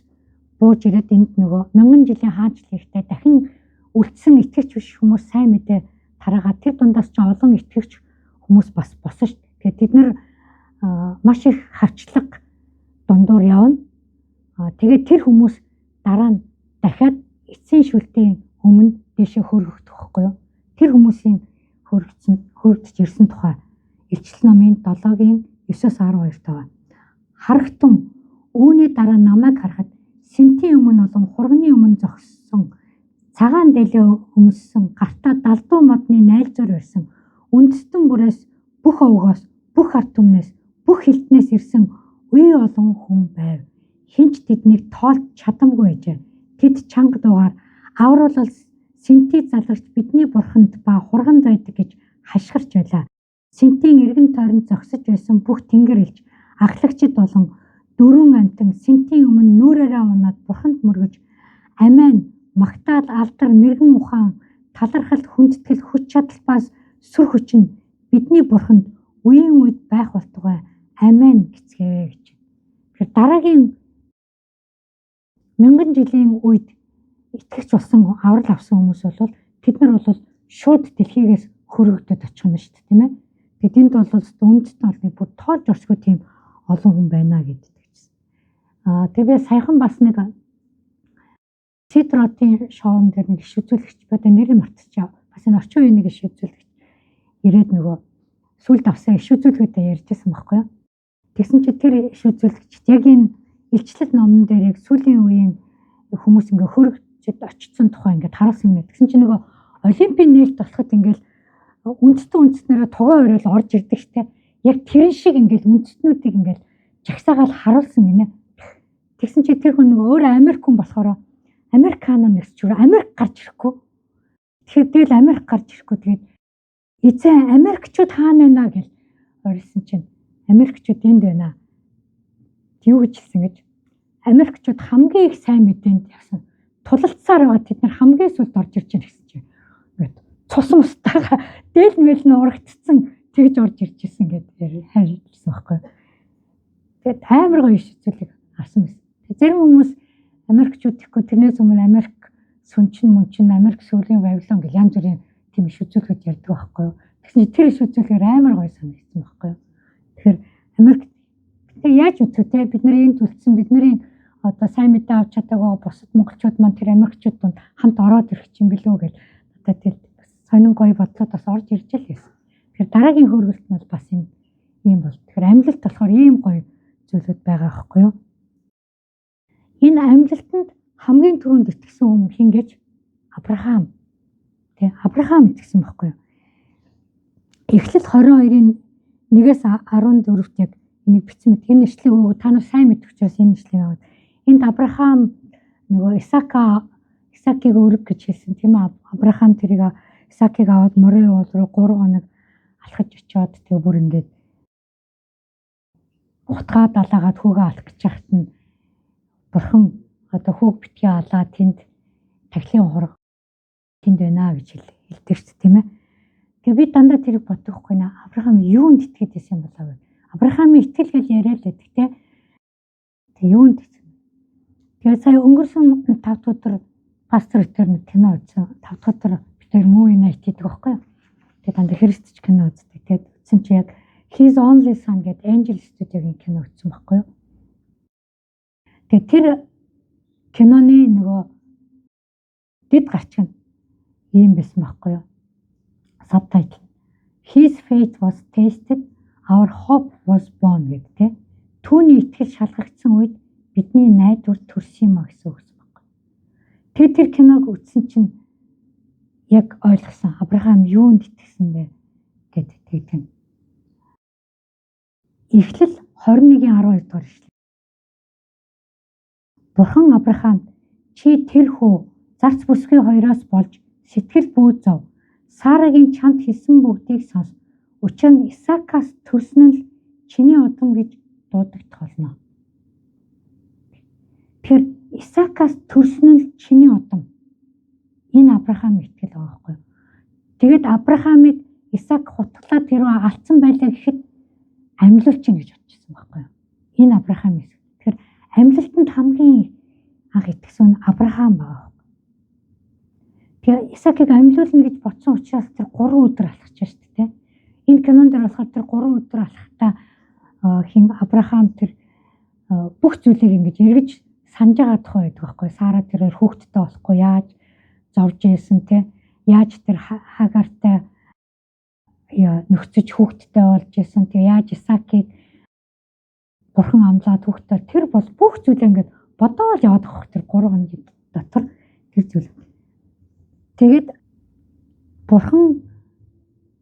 бууж ирээд энд нөгөө мянган жилийн хаанчлалтай дахин үлдсэн итгэгч биш хүмүүс сайн мэдээ тараагаад тэр дундаас ч олон итгэгч хүмүүс бас босон шүү дээ. Тэгээд тэд нар маш их харчлага дундуур явна. Тэгээд тэр хүмүүс дараа нь дахиад эцсийн шүлтийн өмнө дэшээ хөргөгдөх байхгүй юу? Тэр хүмүүсийн хөргөдж ирсэн тухай Илчлэл номын 7-гийн 9-өөс 12-т байгаа. Харагтун үүний дараа намайг харахад сэнтийн өмнө болон хурганы өмнө зогссон цагаан дэлээ өмссөн гартаа далдуу модны найлзуур барьсан үндэстэн бүрээс бүх овгоос бүх ард түмнээс бүх хилтнээс ирсэн үе олон хүн байв. Хинч тэднийг тоолж чадамгүй байжээ. Тэд чанга дуугаар авруулал сэнтий залгагч бидний бурханд ба хурганд байдаг гэж хашгирч байлаа. Сэнтийн эргэн тойронд зогсож байсан бүх тэнгэр элч ахлагчид болон Дөрвөн амьтан сэнтийн өмнө нүүрээрээ унаад бурханд мөргөж амиа магтаал алдар мэрэгэн ухаан талархал хүндэтгэл хүч чадал ба сүр хүч нь бидний бурханд үеийн үед байх болтугай амен гэцгээе гэж. Тэгэхээр дараагийн мянган жилийн үед итгэгч болсон аврал авсан хүмүүс бол тэд нар бол шууд дэлхийгээс хөрөгдөд очих юм шүү дээ, тийм ээ. Тэгэд энд бол үндэстэн олныг бүр тоолж орсгүй тийм олон хүн байна гэдэг чинь. Аа тэгээ саяхан бас нэг Цитротын шоун дээр нэг иш үзүүлэгч одоо нэрийг мартчихаа. Бас энэ орчин үеийн нэг иш үзүүлэгч ирээд нөгөө сүлд авсан иш үзүүлгүүдээ ярьжсэн байхгүй юу? Тэгсэн чи тэр иш үзүүлэгчд яг энэ илчлэл номон дээр яг сүүлийн үеийн хүмүүс ингээ хөрөгчд очсон тухай ингээд харуулсан юм. Тэгсэн чи нөгөө олимпийн нээлт болоход ингээл үндэстэн үндэстнэрээ тугаа өрөөл орж ирдэг штэ. Яг тэрэн шиг ингээл үндэстнүүдийг ингээл жагсаагаал харуулсан гинэ. Тэгсэн чи тэр хүн нөгөө өөр Америк хүн болохоор Американо нэгс ч Америк гарч ирэхгүй. Тэгэхээр тэгэл Америк гарч ирэхгүй. Тэгээд эзэн Америкчууд хаана байна гэж орилсон чинь Америкчууд энд байна. Юу гэж хэлсэн гэж Америкчууд хамгийн их сайн мэдээнд явсан. Тулалдсаар байгаа тэд нар хамгийн сүүлд орж ирж байна гэсэн чинь ингээд цус мустайгаа дээл мэл нь урагдцсан тэгж орж ирж исэн гэдээ хайрлсан байхгүй. Тэгээд амар гоё иш үзүүлэг авсан байсан. Зарим хүмүүс Америкчууд ихгүй тэрнээс өмнө Америк сүнчин мөнчин Америк сүүлийн Вавилон гэл янз бүрийн тийм иш үзүүлгүүд ярьдаг байхгүй юу. Тэгсэн чинь тэр иш үзүүлгээр амар гоё санагдсан байхгүй юу. Тэгэхээр Америк бид яаж үзэх те бид нар энд үлдсэн бидний одоо сайн мэдээ авч чадаагүй бусад монголчууд маань тэр Америкчууд донд хамт ороод ирэх юм билүү гэж одоо тэр сонин гоё бодлоод бас орж ирж л байсан. Тэгэхээр дараагийн хөргөлт нь бол бас энэ ийм бол. Тэгэхээр амьлалт болохоор ийм гоё зүйлүүд байгаа байхгүй юу? Энэ амьлалтанд хамгийн түрүүнд итгэсэн хүн хэн гэж Авраам. Тэ Авраам итгэсэн байхгүй юу? Эхлэл 22-ын 1-ээс 14-т яг энийг бичсэн мэт. Энэ ишлэг өгөө та нар сайн мэдэх учраас энэ ишлэг аваад. Энд Авраам нөгөө Исаакийг өрг гэж хэлсэн тийм ээ. Авраам тэрийг Исаакийг аваад Морей уул руу 3 хоног алхаж очиод тэгээ бүр ингээд утгаа далаагаад хүүгээ алах гэж яхад нь бурхан одоо хүүг битгий алаа тэнд тахилын хураг тэнд байна гэж хэлдэг шүү дээ тийм ээ. Тэгээ би дандаа тэрийг бодохгүй нэ. Авраам юунд итгэж байсан болоо вэ? Авраамийн итгэл гэж яриа л байдаг те. Тэг юунд итгэсэн? Тэгээ сая өнгөрсөн 5 дахь өдөр пастор өтер нэг кино үзсэн. 5 дахь өдөр бид тэр movie night хийдэг байхгүй юу? Тэгээ дандаа христч кино үздэг. Тэгээд үзсэн чи яг His Only Son гэдэг Angel Studio-гийн кино үзсэн байхгүй юу? Тэгээ тэр киноны нөгөө дэд гарчиг нь ийм байсан байхгүй юу? Subtitle. His faith was tested, our hope was born гэдэг тийм. Түүний итгэл шалгагдсан үед бидний найдвар төрсөн юм а гэсэн үг байхгүй. Тэр тэр киног үзсэн чинь яг ойлгосон. Авраам юунд итгэсэн бэ гэдэг тэгдэг. Эхлэл 21-ийн 12 дугаар ишлэл. Бурхан Авраамд чи тэр хүү зарц бүсгүй хоёроос болж сэтгэл бүү зов. Сарагийн чамд хэлсэн бүгдийг сонс. Учир нь Исаакаас төрсөн нь л чиний удам гэж дуудагдах болно. Тэгэхээр Исаакаас төрсөн нь л чиний удам. Энэ Авраамийн итгэл байгаа байхгүй юу? Тэгээд Авраамыг Исаак хутгалаад тэрөө алдсан байлаа гэхэд амьлуулчин гэж бодчихсон байхгүй юу? Энэ Авраам эсэх. Тэгэхээр амьлалтанд хамгийн анх итгэсэн нь Авраам байгаа. Тэгээ Исаакийг амьлуулна гэж бодсон учраас тэр 3 өдөр алхаж шүү дээ. Энэ кинон дээр болохоор тэр 3 өдөр алхахдаа хин Авраам тэр бүх зүйлийг ингэж эргэж санаж байгаа тухай байдаг байхгүй. Сара тэрээр хүүхэдтэй болохгүй яаж зовж исэн те яаж тэр Хагартай нөхцөж хүүхэдтэй болж исэн тэгээ яаж Исаакийг бурхан амлаад хүүхдээр тэр бол бүх зүйлээ ингээд бодоол яваад авах тэр 3 хоногийн дотор тэр зүйл. Тэгээд бурхан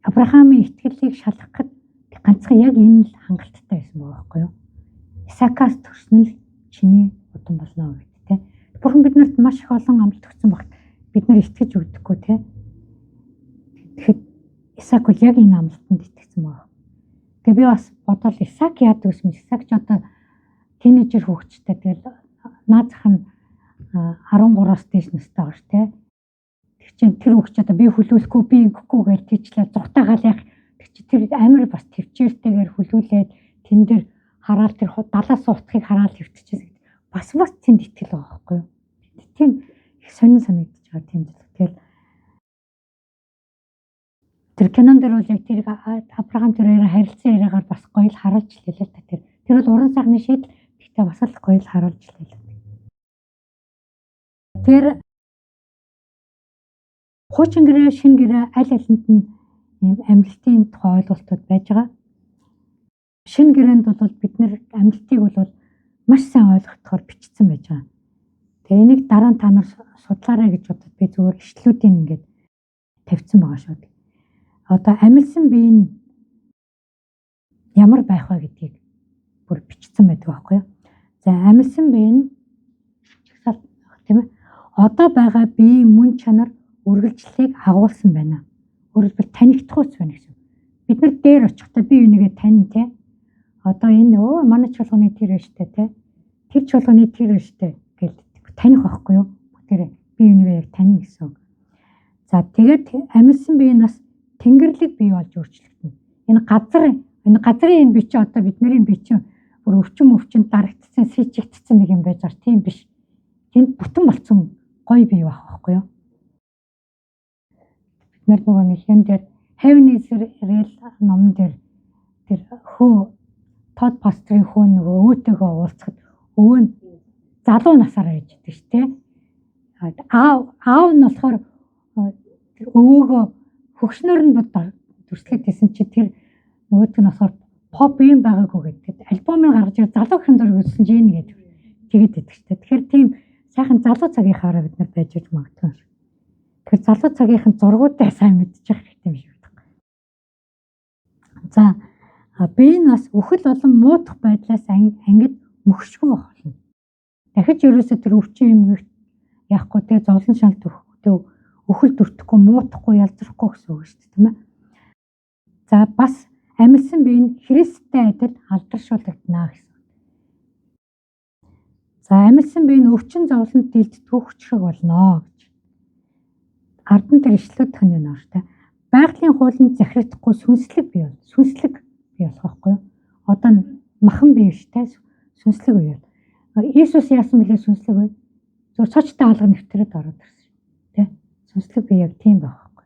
Авраамийн итгэлийг шалгах гэд ганцхан яг энэ л хангалттай байсан байгаа байхгүй юу? Исаакаас төрсөн л чиний удам болно гэдэг те. Бурхан биднэрт маш их олон амлалт өгсөн багт бид нар итгэж өгдөггүй те. Тэгэхэд Исаак бол яг энэ амлалтанд итгэсэн байгаа. Тэгээ би бас бодвол Исаак яадаг гэсэн юм. Исаак ч одоо Тинейжер хүүхэдтэй, тэгэл наазах нь 13-аас дээш настай байгаа шүү дээ. Тэр чинь тэр хүүхд одоо би хүлүүлэхгүй, би ингэхгүй гэж тийчлээ зугтаагаал яах. Тэр чи тэр амар бас төвчээртэйгээр хүлүүлээд тэн дээр хараал тэр далаас утгыг хараал хөвтчихсэн гэдэг. Бас тэнд итгэл байгаа байхгүй юу? Тийм их сонин санагдаж байгаа тийм зүйл. Тэгэл тэр кинон дээр бол яг тэр Авраам тэр хоёрын харилцан яриагаар бас гоё л харуулж лээ л та тэр. Тэр бол уран сайхны шийдэл, гэхдээ бас л гоё л харуулж лээ. Тэр хуучин гэрээ, шинэ гэрээ аль алинд нь ийм амьлалтын тухай ойлголтууд байж байгаа. Шинэ гэрээнд бол бид нэр амьлалтыг бол маш сайн ойлгохдохоор бичсэн байж байгаа. Тэгээ энийг дараа нь та нар судлаарай гэж бодод би зүгээр ишлүүдийг ингээд тавьсан байгаа шүү. Одоо амилсан бие нь ямар байх вэ гэдгийг бүр бичсэн байдаг байхгүй юу? За амилсан бие нь жагсаалт тийм ээ. Одоо байгаа биеийн мөн чанар үргэлжлэлийг агуулсан байна. Өөрөөр хэлбэл танигдах үс байна гэсэн. Бид нар дээр очихдоо би энийгээ тань те. Одоо энэ манай чуулганы тэр штэ те. Тэр чуулганы тэр штэ гэл таних байхгүй юу? Бүгдээрээ би энийгээ яг танина гэсэн. За тэгээд амилсан бие нь бас тэнгэрлэг бие болж өөрчлөгдөнө. Энэ газрын энэ бие чи одоо бидний бие чи бүр өвчин дарагдсан, сийчигдсэн нэг юм байж байгаа тийм биш. Тэнд бүтэн болцсон гоё бие байх байхгүй юу? Бид нар нөгөө нэг юм дээр Heaven is Real номон дээр тэр хөө Тод пастрын хөө нөгөө өөтэйгөө уулзахад өвөө нь залуу насаараа байж идэг ш тэ. Аав нь болохоор тэр өвөөгөө хөгшнөр нь дүрслээд байсан чи тэр нөгөөтг нь болохоор поп юм байгаагүй гэдэг. Альбомыг гаргаж ирээ залуу хэн зураг үзсэн чи энэ гэдэг. Тэгээд идэг штэ. Тэгэхээр тийм сайхан залуу цагийнхаараа бид нар байж иж магадгүй. Тэгэхээр залуу цагийнхан зургуудаа сайн мэдчих хэрэгтэй юм шиг байна. За би энэ бас үхэл болон муудах байдлаас ангид мөхшгүй байх болно. Дахиж ерөөсөө тэр өвчин эмгэгт яахгүй те зовлон шалт өгөхгүй үхэл дүртэхгүй муудахгүй ялзрахгүй гэсэн үг шүү дээ, тийм ээ. За бас амилсан бие нь Христтэй адил алдаршуулгадана гэсэн. За амилсан бие нь өвчин зовлонд дэлддэггүй хүчрэг болно гэж. Ардан дээр ишлүүдх нь юм аа шүү дээ. Байгалийн хуулинд захирагдахгүй сүнслэг бие бол сүнслэг бие болох байхгүй юу? Одоо махан бие биш те сүнслэг бие. Иесус яасан бэлээ сүнслэг бие? Зөв цочтой хаалга нэвтрээд ороод ирсэн шүү. Тэ? Сүнслэг бие яг тийм байх байхгүй.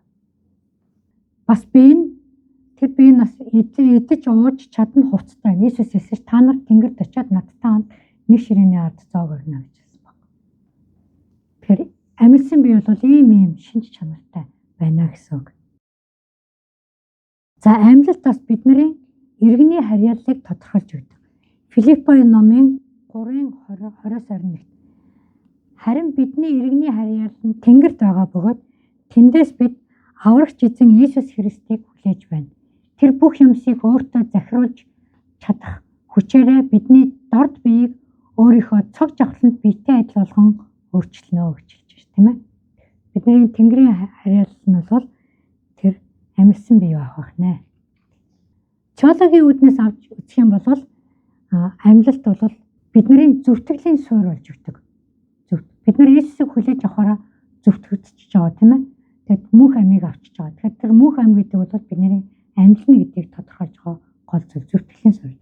Бас бие нь тэр бие нь бас идэж ууж чадна хувцтай. Иесус хэлсэн та нар тэнгэрт очиад надтай хамт нэг ширээний ард зоог орно гэж хэлсэн баг. Тэгэхээр амилсан бие бол ийм шинж чанартай байна гэсэн үг. За амьлалт бас бидний иргэний харьяаллыг тодорхойлж өгдөг. Филиппой номын 3:20-21. Харин бидний иргэний харьяал нь Тэнгэрт байгаа бөгөөд тэндээс бид аврагч эзэн Иесус Христийг хүлээж байна. Тэр бүх юмсыг өөртөө захируулж чадах хүчээрээ бидний дорд биеийг өөрийнхөө цог жавхланд биетэй адил болгон өөрчилнө гэж хэлж байна, тийм ээ. Бидний Тэнгэрийн харьяал нь бол тэр амилсан бие байх байх нэ. Теологийн үүднээс авч үзэх юм бол амьлалт бол бидний зөвтгөлийн суурь болж өгдөг. Бид нар Иесусыг хүлээж авахаараа зөвтгөгдөж байгаа, тийм ээ. Тэгэд мөнх амийг авчиж байгаа. Тэгэхээр тэр мөнх ам гэдэг бол бидний амьлна гэдгийг тодорхойлж байгаа гол зүйл, зөвтгөлийн суурь.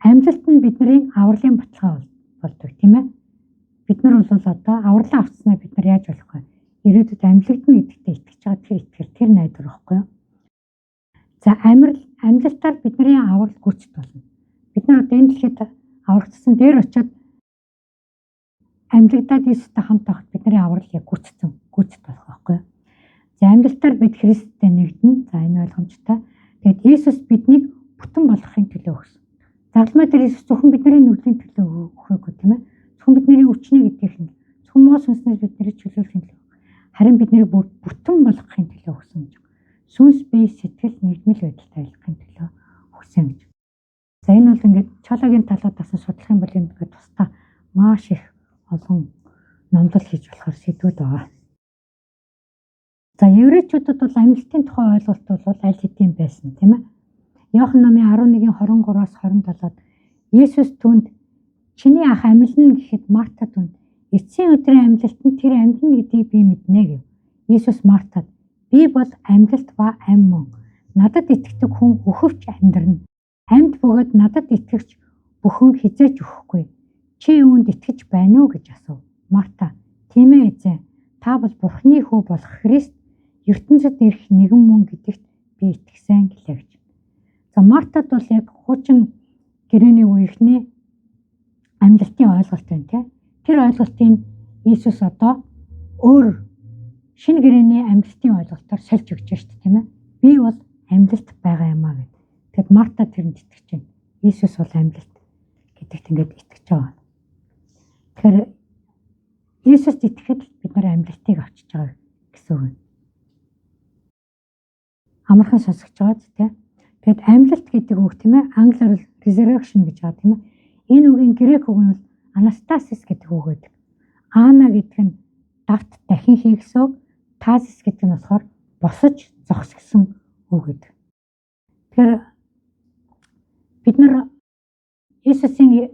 Амьлалт нь бидний авралын баталгаа болдог, тийм ээ. Бид нар бол одоо авралаа авцснаа бид нар яаж болох вэ? Ирээдүйд амьлагдана гэдэгтээ итгэж байгаа тэр итгэл, тэр найдвар байхгүй юу? За амьлалтаар бидний аврал гүйцэд болно. Бид нар одоо энэ дэлхийд аврагдсан дээр очиод амьлагдаад Иесустай хамт байхад бидний аврал яг гүйцэтгэн гүйцэд болох байхгүй юу? За амьлалтаар бид Христтэй нэгдэнэ. За энэ ойлгомжтой. Тэгээд Иесус биднийг бүтэн болгохын төлөө өгсөн. Загалмай дээр Иесус зөвхөн бидний нүглийн төлөө өгөөгүй, тийм ээ. Зөвхөн бидний өвчнийг эдгэх нь, зөвхөн муу сүнснээс биднийг чөлөөлөхийн төлөө. Харин биднийг бүтэн болгохын төлөө өгсөн гэж. Сүнс бие сэтгэл нэгдмэл байдалтай айлгахын төлөө өгсөн гэж. За энэ бол ингээд теологийн талаар тасан судлах юм бол ингээд тусдаа маш их олон номлол хийж болохоор сэдвүүд байгаа. За еврейчүүдэд бол амьлалтын тухай ойлголт бол аль хэдийн байсан, тийм ээ. Иохан номын 11-ийн 23-аас 27-д Есүс түүнд Чиний ах амьлна гэхэд Марта түнд эцсийн өдрийн амьлалт нь тэр амьлна гэдгийг би мэднэ гэв. Иесус Мартад би бол амьлалт ба амь мөн. Надад итгэдэг хүн үхвч амьдрна. Амьд бөгөөд надад итгэгч бүхэн хэзээ ч үхэхгүй. Чи юунд итгэж байна уу гэж асуув. Марта тийм ээ эзэн. Та бол Бурхны хүү болох Христ ертөнцид ирэх нэгэн мөн гэдэгт би итгэсэн гэлээ гэж. За Мартад бол яг хуучин гэрээний үеийнхний амьлалтын ойлголт байна тийм. Тэр ойлголтыг Иесус одоо өөр шинэ гэрээний амьлалтын ойлголтоор сольж өгч шүү дээ тийм ээ. Би бол амьлалт байгаа юм а гэд. Тэгэд Марта тэрэнд итгэж байна. Иесус бол амьлалт гэдэгт ингээд итгэж байгаа. Тэгэхээр Иесуст итгэхэд бид нар амьлалтыг авчиж байгаа гэсэн үг. Амархан сонсогч байгаа ч тийм. Тэгэд амьлалт гэдэг үг тийм ээ англиар resurrection гэж байгаа тийм ээ. Энэ үгийн грек үг нь бол анастасис гэдэг үг байдаг. Ана гэдэг нь давт дахин хийгсэн үг, тазис гэдэг нь болохоор босож зогс гэсэн үг гэдэг. Тэгэхээр бид нар Иесусийн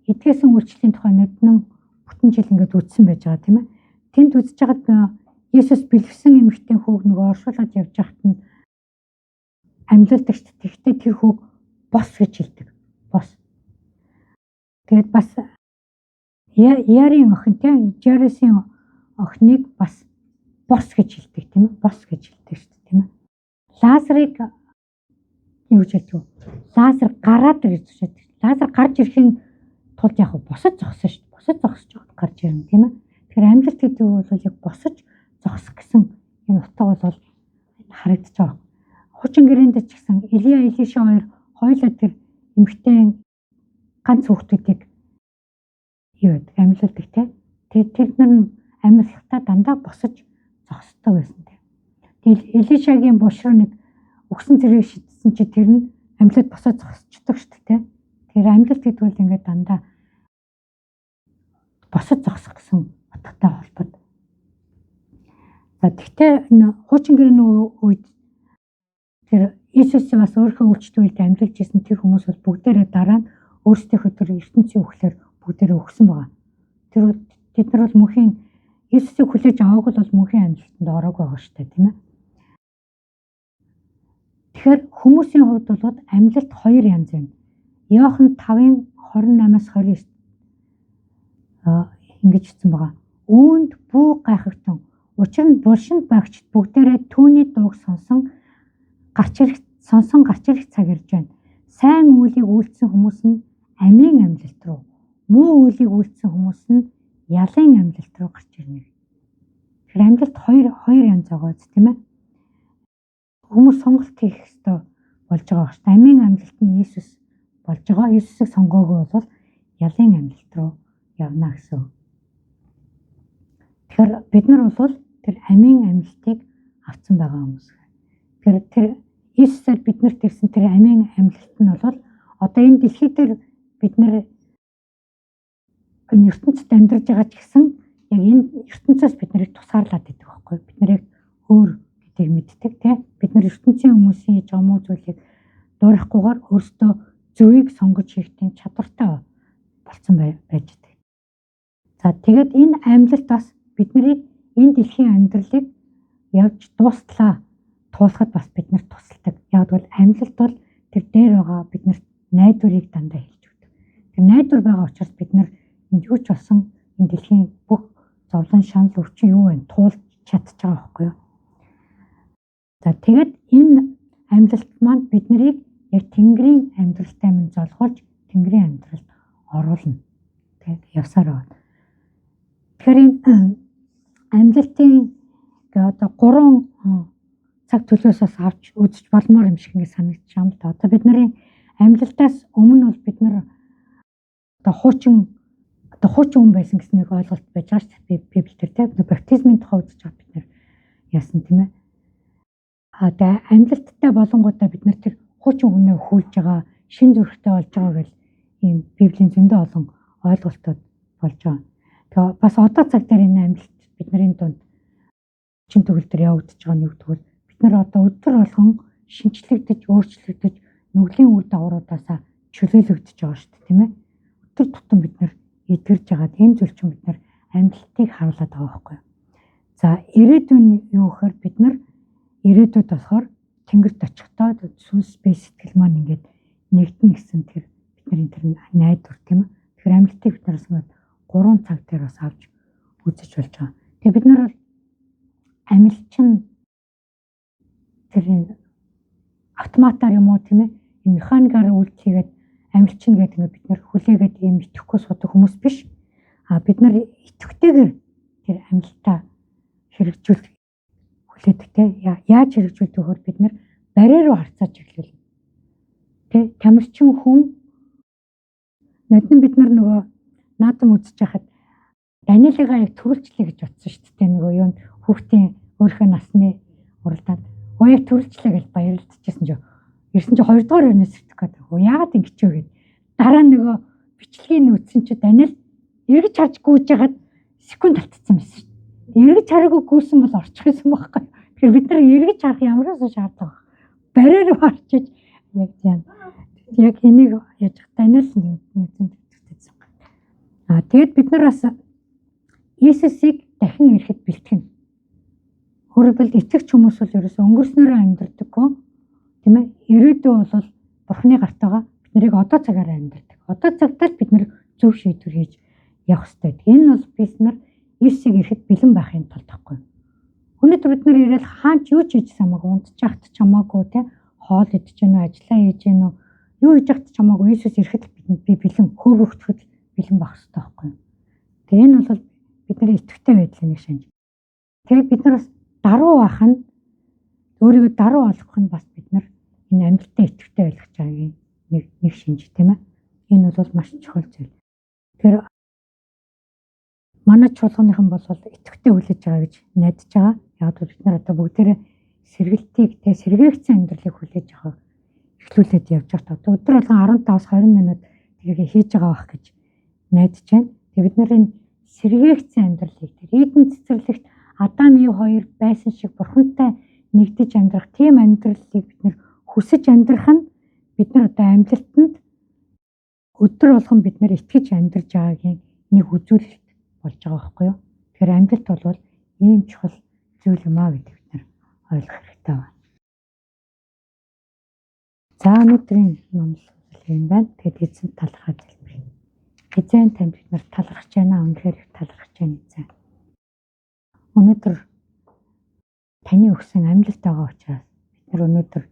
эдгээсэн үйлчлэлийн тухай ноднон бүтэн жил ингээд үзсэн байж байгаа тийм ээ. Тэнд үзэж байхад Иесус бэлэвсэн эмэгтэй хүүг нөгөө оршуулад явж байхад нь амьлуулдаг шүү дээ. Тэгэхдээ тэр хүүг бос гэж хэлдэг. Бос. Тэгээд бас Ярийн охин тийм Жарусын охиныг бас бос гэж хэлдэг тийм ээ. Бос гэж хэлдэг шүү дээ тийм ээ. Лазарыг юу гэж хэлдэг вэ? Лазар гараад гэж тушаадаг. Лазар гарч ирэхийн тулд яг босож зогсон шүү дээ. Босож зогсож гарч ирнэ тийм ээ. Тэгэхээр амьлалт гэдэг нь бол яг босож зогсох гэсэн энэ утга бол харагдаж байгаа. Хуучин гэрээнд ч гэсэн Илия, Илиша хоёр хоёулаа тэр эмэгтэй ганц хүүхдүүдийг юу гэдэг амьлуулдаг те. Тэр тэр нар нь амьлахдаа дандаа босож зогсдог байсан те. Тэгэл Илишагийн булш руу нэг өгсөн зэрэг шидсэн чи тэр нь амьлаад босоод зогсчдөг шүү дээ те. Тэр амьлалт гэдэг бол ингээд дандаа босож зогсох гэсэн утгатай холбоод. За тэгтээ энэ хуучин гэрээний үед тэр Иесус бас өөрийнхөө үйлчлэлийн үед амьлуулж исэн тэр хүмүүс бол бүгдээрээ дараа нь өөрсдийнхөө тэр ертөнцийн үхлээр бүгдээрээ өгсөн байгаа. Тэр тэд нар бол мөнхийн Иесусыг хүлээж аваагүй бол мөнхийн амьлалтанд ороогүй байгаа шүү дээ, тийм ээ. Тэгэхээр хүмүүсийн хувьд бол амьлалт хоёр янз юм. Иохан 5-ын 28-аас 29 ингэж хэлсэн байгаа. Үүнд бүү гайхагтан. Учир нь булшинд багчд бүгдээрээ түүний дууг сонсон гарч ирэх сонсон гарч ирэх цаг ирж байна. Сайн үйлийг үйлдсэн хүмүүс нь амийн амьлалт руу, муу үйлийг үйлдсэн хүмүүс нь ялын амьлалт руу гарч ирнэ. Тэгэхээр амьлалт хоёр янз байгаа биз тийм ээ. Хүмүүс сонголт хийх ёстой болж байгаа шүү дээ. Амийн амьлалт нь Иесус болж байгаа. Иесусыг сонгоогүй бол ялын амьлалт руу явна гэсэн. Тэгэхээр бид нар бол тэр амийн амьлалтыг авсан байгаа хүмүүс. Тэгэхээр тэр Иесусээр биднэрт ирсэн тэр амийн амьлалт нь бол одоо энэ дэлхий дээр бид нар энэ ертөнцид амьдарч байгаа ч гэсэн яг энэ ертөнцөөс бид нарыг тусгаарлаад байдаг байхгүй. Бид нар яг өөр гэдгийг мэддэг тий. Бид нар ертөнцийн хүмүүсийн хийж байгаа муу зүйлийг дуурайхгүйгээр өөрсдөө зөвийг сонгож хийх тийм чадвартай болсон байж байдаг. За тэгээд энэ амьлалт бас бидний энэ дэлхийн амьдралыг явж дуустлаа туулахад бас биднэрт тусалдаг. Яг бол амьлалт бол тэр дээр байгаа биднэрт найдварыг дандаа хэлж өгдөг. Тэр найдвар байгаа учраас бид нар энд юу ч болсон энэ дэлхийн бүх зовлон шанал өвчин юу вэ туулж чадчих байгаа байхгүй юу? За тэгээд энэ амьлалт маань биднийг яг Тэнгэрийн амьдралтай минь золгуулж Тэнгэрийн амьдралд оруулна. Тэгээд явсаар байна. Тэгэхээр энэ амьлалтын одоо гурван цаг төлөөс бас авч үзэж болмоор юм шиг ингэ санагдчих юм л да. Одоо бид нарын амьлалтаас өмнө бол бид нар одоо хуучин хүн байсан гэсэн нэг ойлголт байж байгаа шүү дээ. Библи дээр тийм баптизмын тухай үзэж байгаа бид нар яасан тийм ээ. А тэгээ амьлалттай болонгуудаа бид нар тэр хуучин хүнээ хүүлж байгаа, шин зүрхтэй болж байгаа гэл ийм Библийн зөндөө олон ойлголтууд болж байгаа. Тэгээ бас одоо цаг дээр энэ амьлалт бидний дунд чин төгөл дээр явагдаж байгаа нь юу гэдэг вэ? Бид нар одоо өдөр болгон шинчлэгдэж, өөрчлөгдөж, нүглийн үр дагавруудаасаа чөлөөлөгдөж байгаа шүү дээ, тийм ээ. Өдөр тутам бид нар эдгэрж байгаад энэ зүйл чинь бид нар амьдлтыг харуулад байгаа байхгүй юу. За ирээдүйн юу гэхээр бид нар ирээдүйд болохоор тэнгэрт очихдоо сүнс бие сэтгэл маань ингээд нэгдэнэ гэсэн тэр бидний тэр найдвар тийм ээ. Тэгэхээр амьдлтыг бид нар бас ингээд 3 цаг дээр бас авч үзэж болж байгаа. Тэгээ бид нар амьлт чинь тэр автоматар юм уу тийм ээ механикаар үйлдэл хийгээд амьлчин гэдэг ингээд бид нар хүлээгээд ийм итгэхгүй судаг хүмүүс биш. А бид нар итгэвтэйгээр тэр амьлтаа хэрэгжүүлэх хүлээдэг те. Яаж хэрэгжүүлдэг вөхөр бид нар бариа руу харцааж эхлүүлнэ. Тэ тамирчин хүн нодон бид нар нөгөө наадам үзэж байхад Даниэлыгаа яг төрүүлчлээ гэж бодсон шүү дээ. Нөгөө юунд хүүхдийн өөрийнхөө насны уралдаанд өө яг төрүүлчлээ гэж баярлалдчихсан чинь ирсэн чинь 2 дугаар өрнөөс сертификат өгөө. Яагаад ингэж вэ гэд. Дараа нь нөгөө бичлэгийг үзсэн чинь Даниэл эргэж харж гүйж хагаад секунд алдсан байсан шүү дээ. Эргэж хараагүй гүйсэн бол орчих юмсан байхгүй. Тэгэхээр бид нар эргэж харах ямар ч шаардлага байх. Бариар руу харчиж яг тийм. Яг энийг яаж Даниэл нэгэн төвчтэйсэн. Аа тэгэд бид нар бас Иесусыг дахин ирэхэд бэлтгэнэ. Өөрөлдвөл итгэгч хүмүүс бол ерөөсөө өнгөрснөөрөө амьдрдаггүй. Тийм ээ. Ирээдүй бол Бурхны гарт байгаа. Бид нарыг одоо цагаараа амьдрдаг. Одоо цагтаа л бид нар зөв шийдвэр хийж явах хэрэгтэй. Энэ бол бид нар Иесусыг ирэхэд бэлэн байхын тулд байхгүй. Өнөөдөр бид нар ирээл хаан ч юу ч хийж хамаагүй, унтчих ч хамаагүй те, хоол идэж гэнэ үү, ажиллаа хийж гэнэ үү, юу хийж яхад ч хамаагүй Иесус ирэхэд бидэнд би бэлэн, хөөргөгдөхөд бэлэн байх хэрэгтэй байхгүй. Тэгээ энэ бол бидний итгэвтэй байдлын нэг шинж. Тэгээд бид нар бас даруй байх нь өөрийгөө даруй олгох нь бас бид нар энэ амьдралтай итгэвтэй байх байгаагийн нэг шинж тийм ээ. Энэ бол маш чухал зүйл. Тэгэхээр манай чуулганыхан бол итгэвтэй хүлээж байгаа гэж найдаж байгаа. Яг л бид нар одоо бүгдээрээ сэргэлтийг тэ сэргээгдсэн амьдралыг хүлээж авах эхлүүлээд явж байгаа. Одоо өдөр болгон 15-аас 20 минут тэрийг хийж байгаа байх гэж найдаж байна. Тэгээ бид нар энэ сэргээгдсэн амьдралыг тэр Эден цэцэрлэгт Адам Ев хоёр байсан шиг бурхантай нэгдэж амьдрах тийм амьдралыг бид нар хүсэж амьдрах нь бид нар одоо амьдралтанд өдөр болгон бид нар итгэж амьдарч байгаагийн нэг үзүүлэлт болж байгаа байхгүй юу? Тэгэхээр амьдралт бол ийм чухал зүйл юм а гэдгийг бид нар ойлгох хэрэгтэй байна. За өнөөдрийн номлол юм байна. Тэгээд эзэн талархаад залбирая. Эзэн танд бид нар талархаж байна. Үнэхээр их талархаж байна эзэн. Өнөөдөр таны өгсөн амьлалт байгаа учраас бид нар өнөөдөр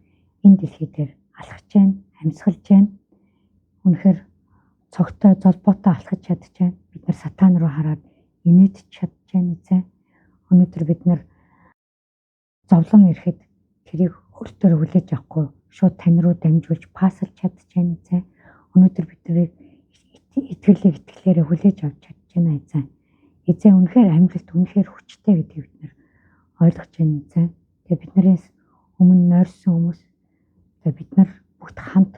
энэ дэлхий дээр алхаж байна, амьсгалж байна. Үнэхээр цогтой, золбоотой алхаж чадж байна. Бид нар сатан руу хараад инээдч чадж байна эзэн. Өнөөдөр бид нар зовлон ирэхэд тэрийг өөртөө хүлээж авахгүй шууд тань руу дамжуулж паслж чадж байна эзэн. Өнөөдөр бид нарыг итгэлийг итгэлээрээ хүлээж авч чадж байна эзэн. Эзэн үнэхээр амьдралт үнэхээр хүчтэй гэдгийг бид нар ойлгож байна эзэн. Тэгээ биднээс өмнө нойрсон хүмүүс тэгээ бид нар бүгд хамт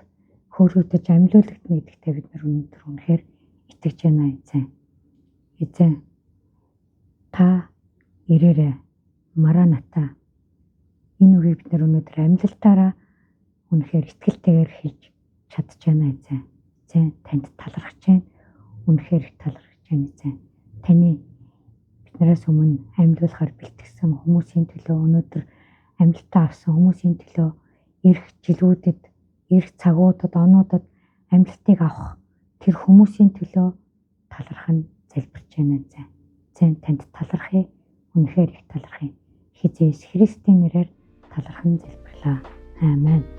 хөөрөгдөж амьлуулагдана гэдэгтээ бид нар өнөөдөр үнэхээр итгэж байна эзэн. Эзэн та ирээрэй. Мараната. Энэ үгийг бид нар өнөөдөр амьлалтаараа үнэхээр итгэлтэйгээр хэлж чадж байна эзэн. Эзэн танд талархаж байна. Үнэхээр их талархаж байна эзэн. Таны биднээс өмнө амьлуулахар бэлтгэсэн хүмүүсийн төлөө өнөөдөр амьлалтаа авсан хүмүүсийн төлөө ирэх жилүүдэд, ирэх цагуудад, онуудад амьлалтыг авах тэр хүмүүсийн төлөө талархах нь залбирч байна эзэн. Эзэн танд талархъя. Үнэхээр их талархъя. Хизээс Христийн нэрээр талархан залбирлаа. Амен.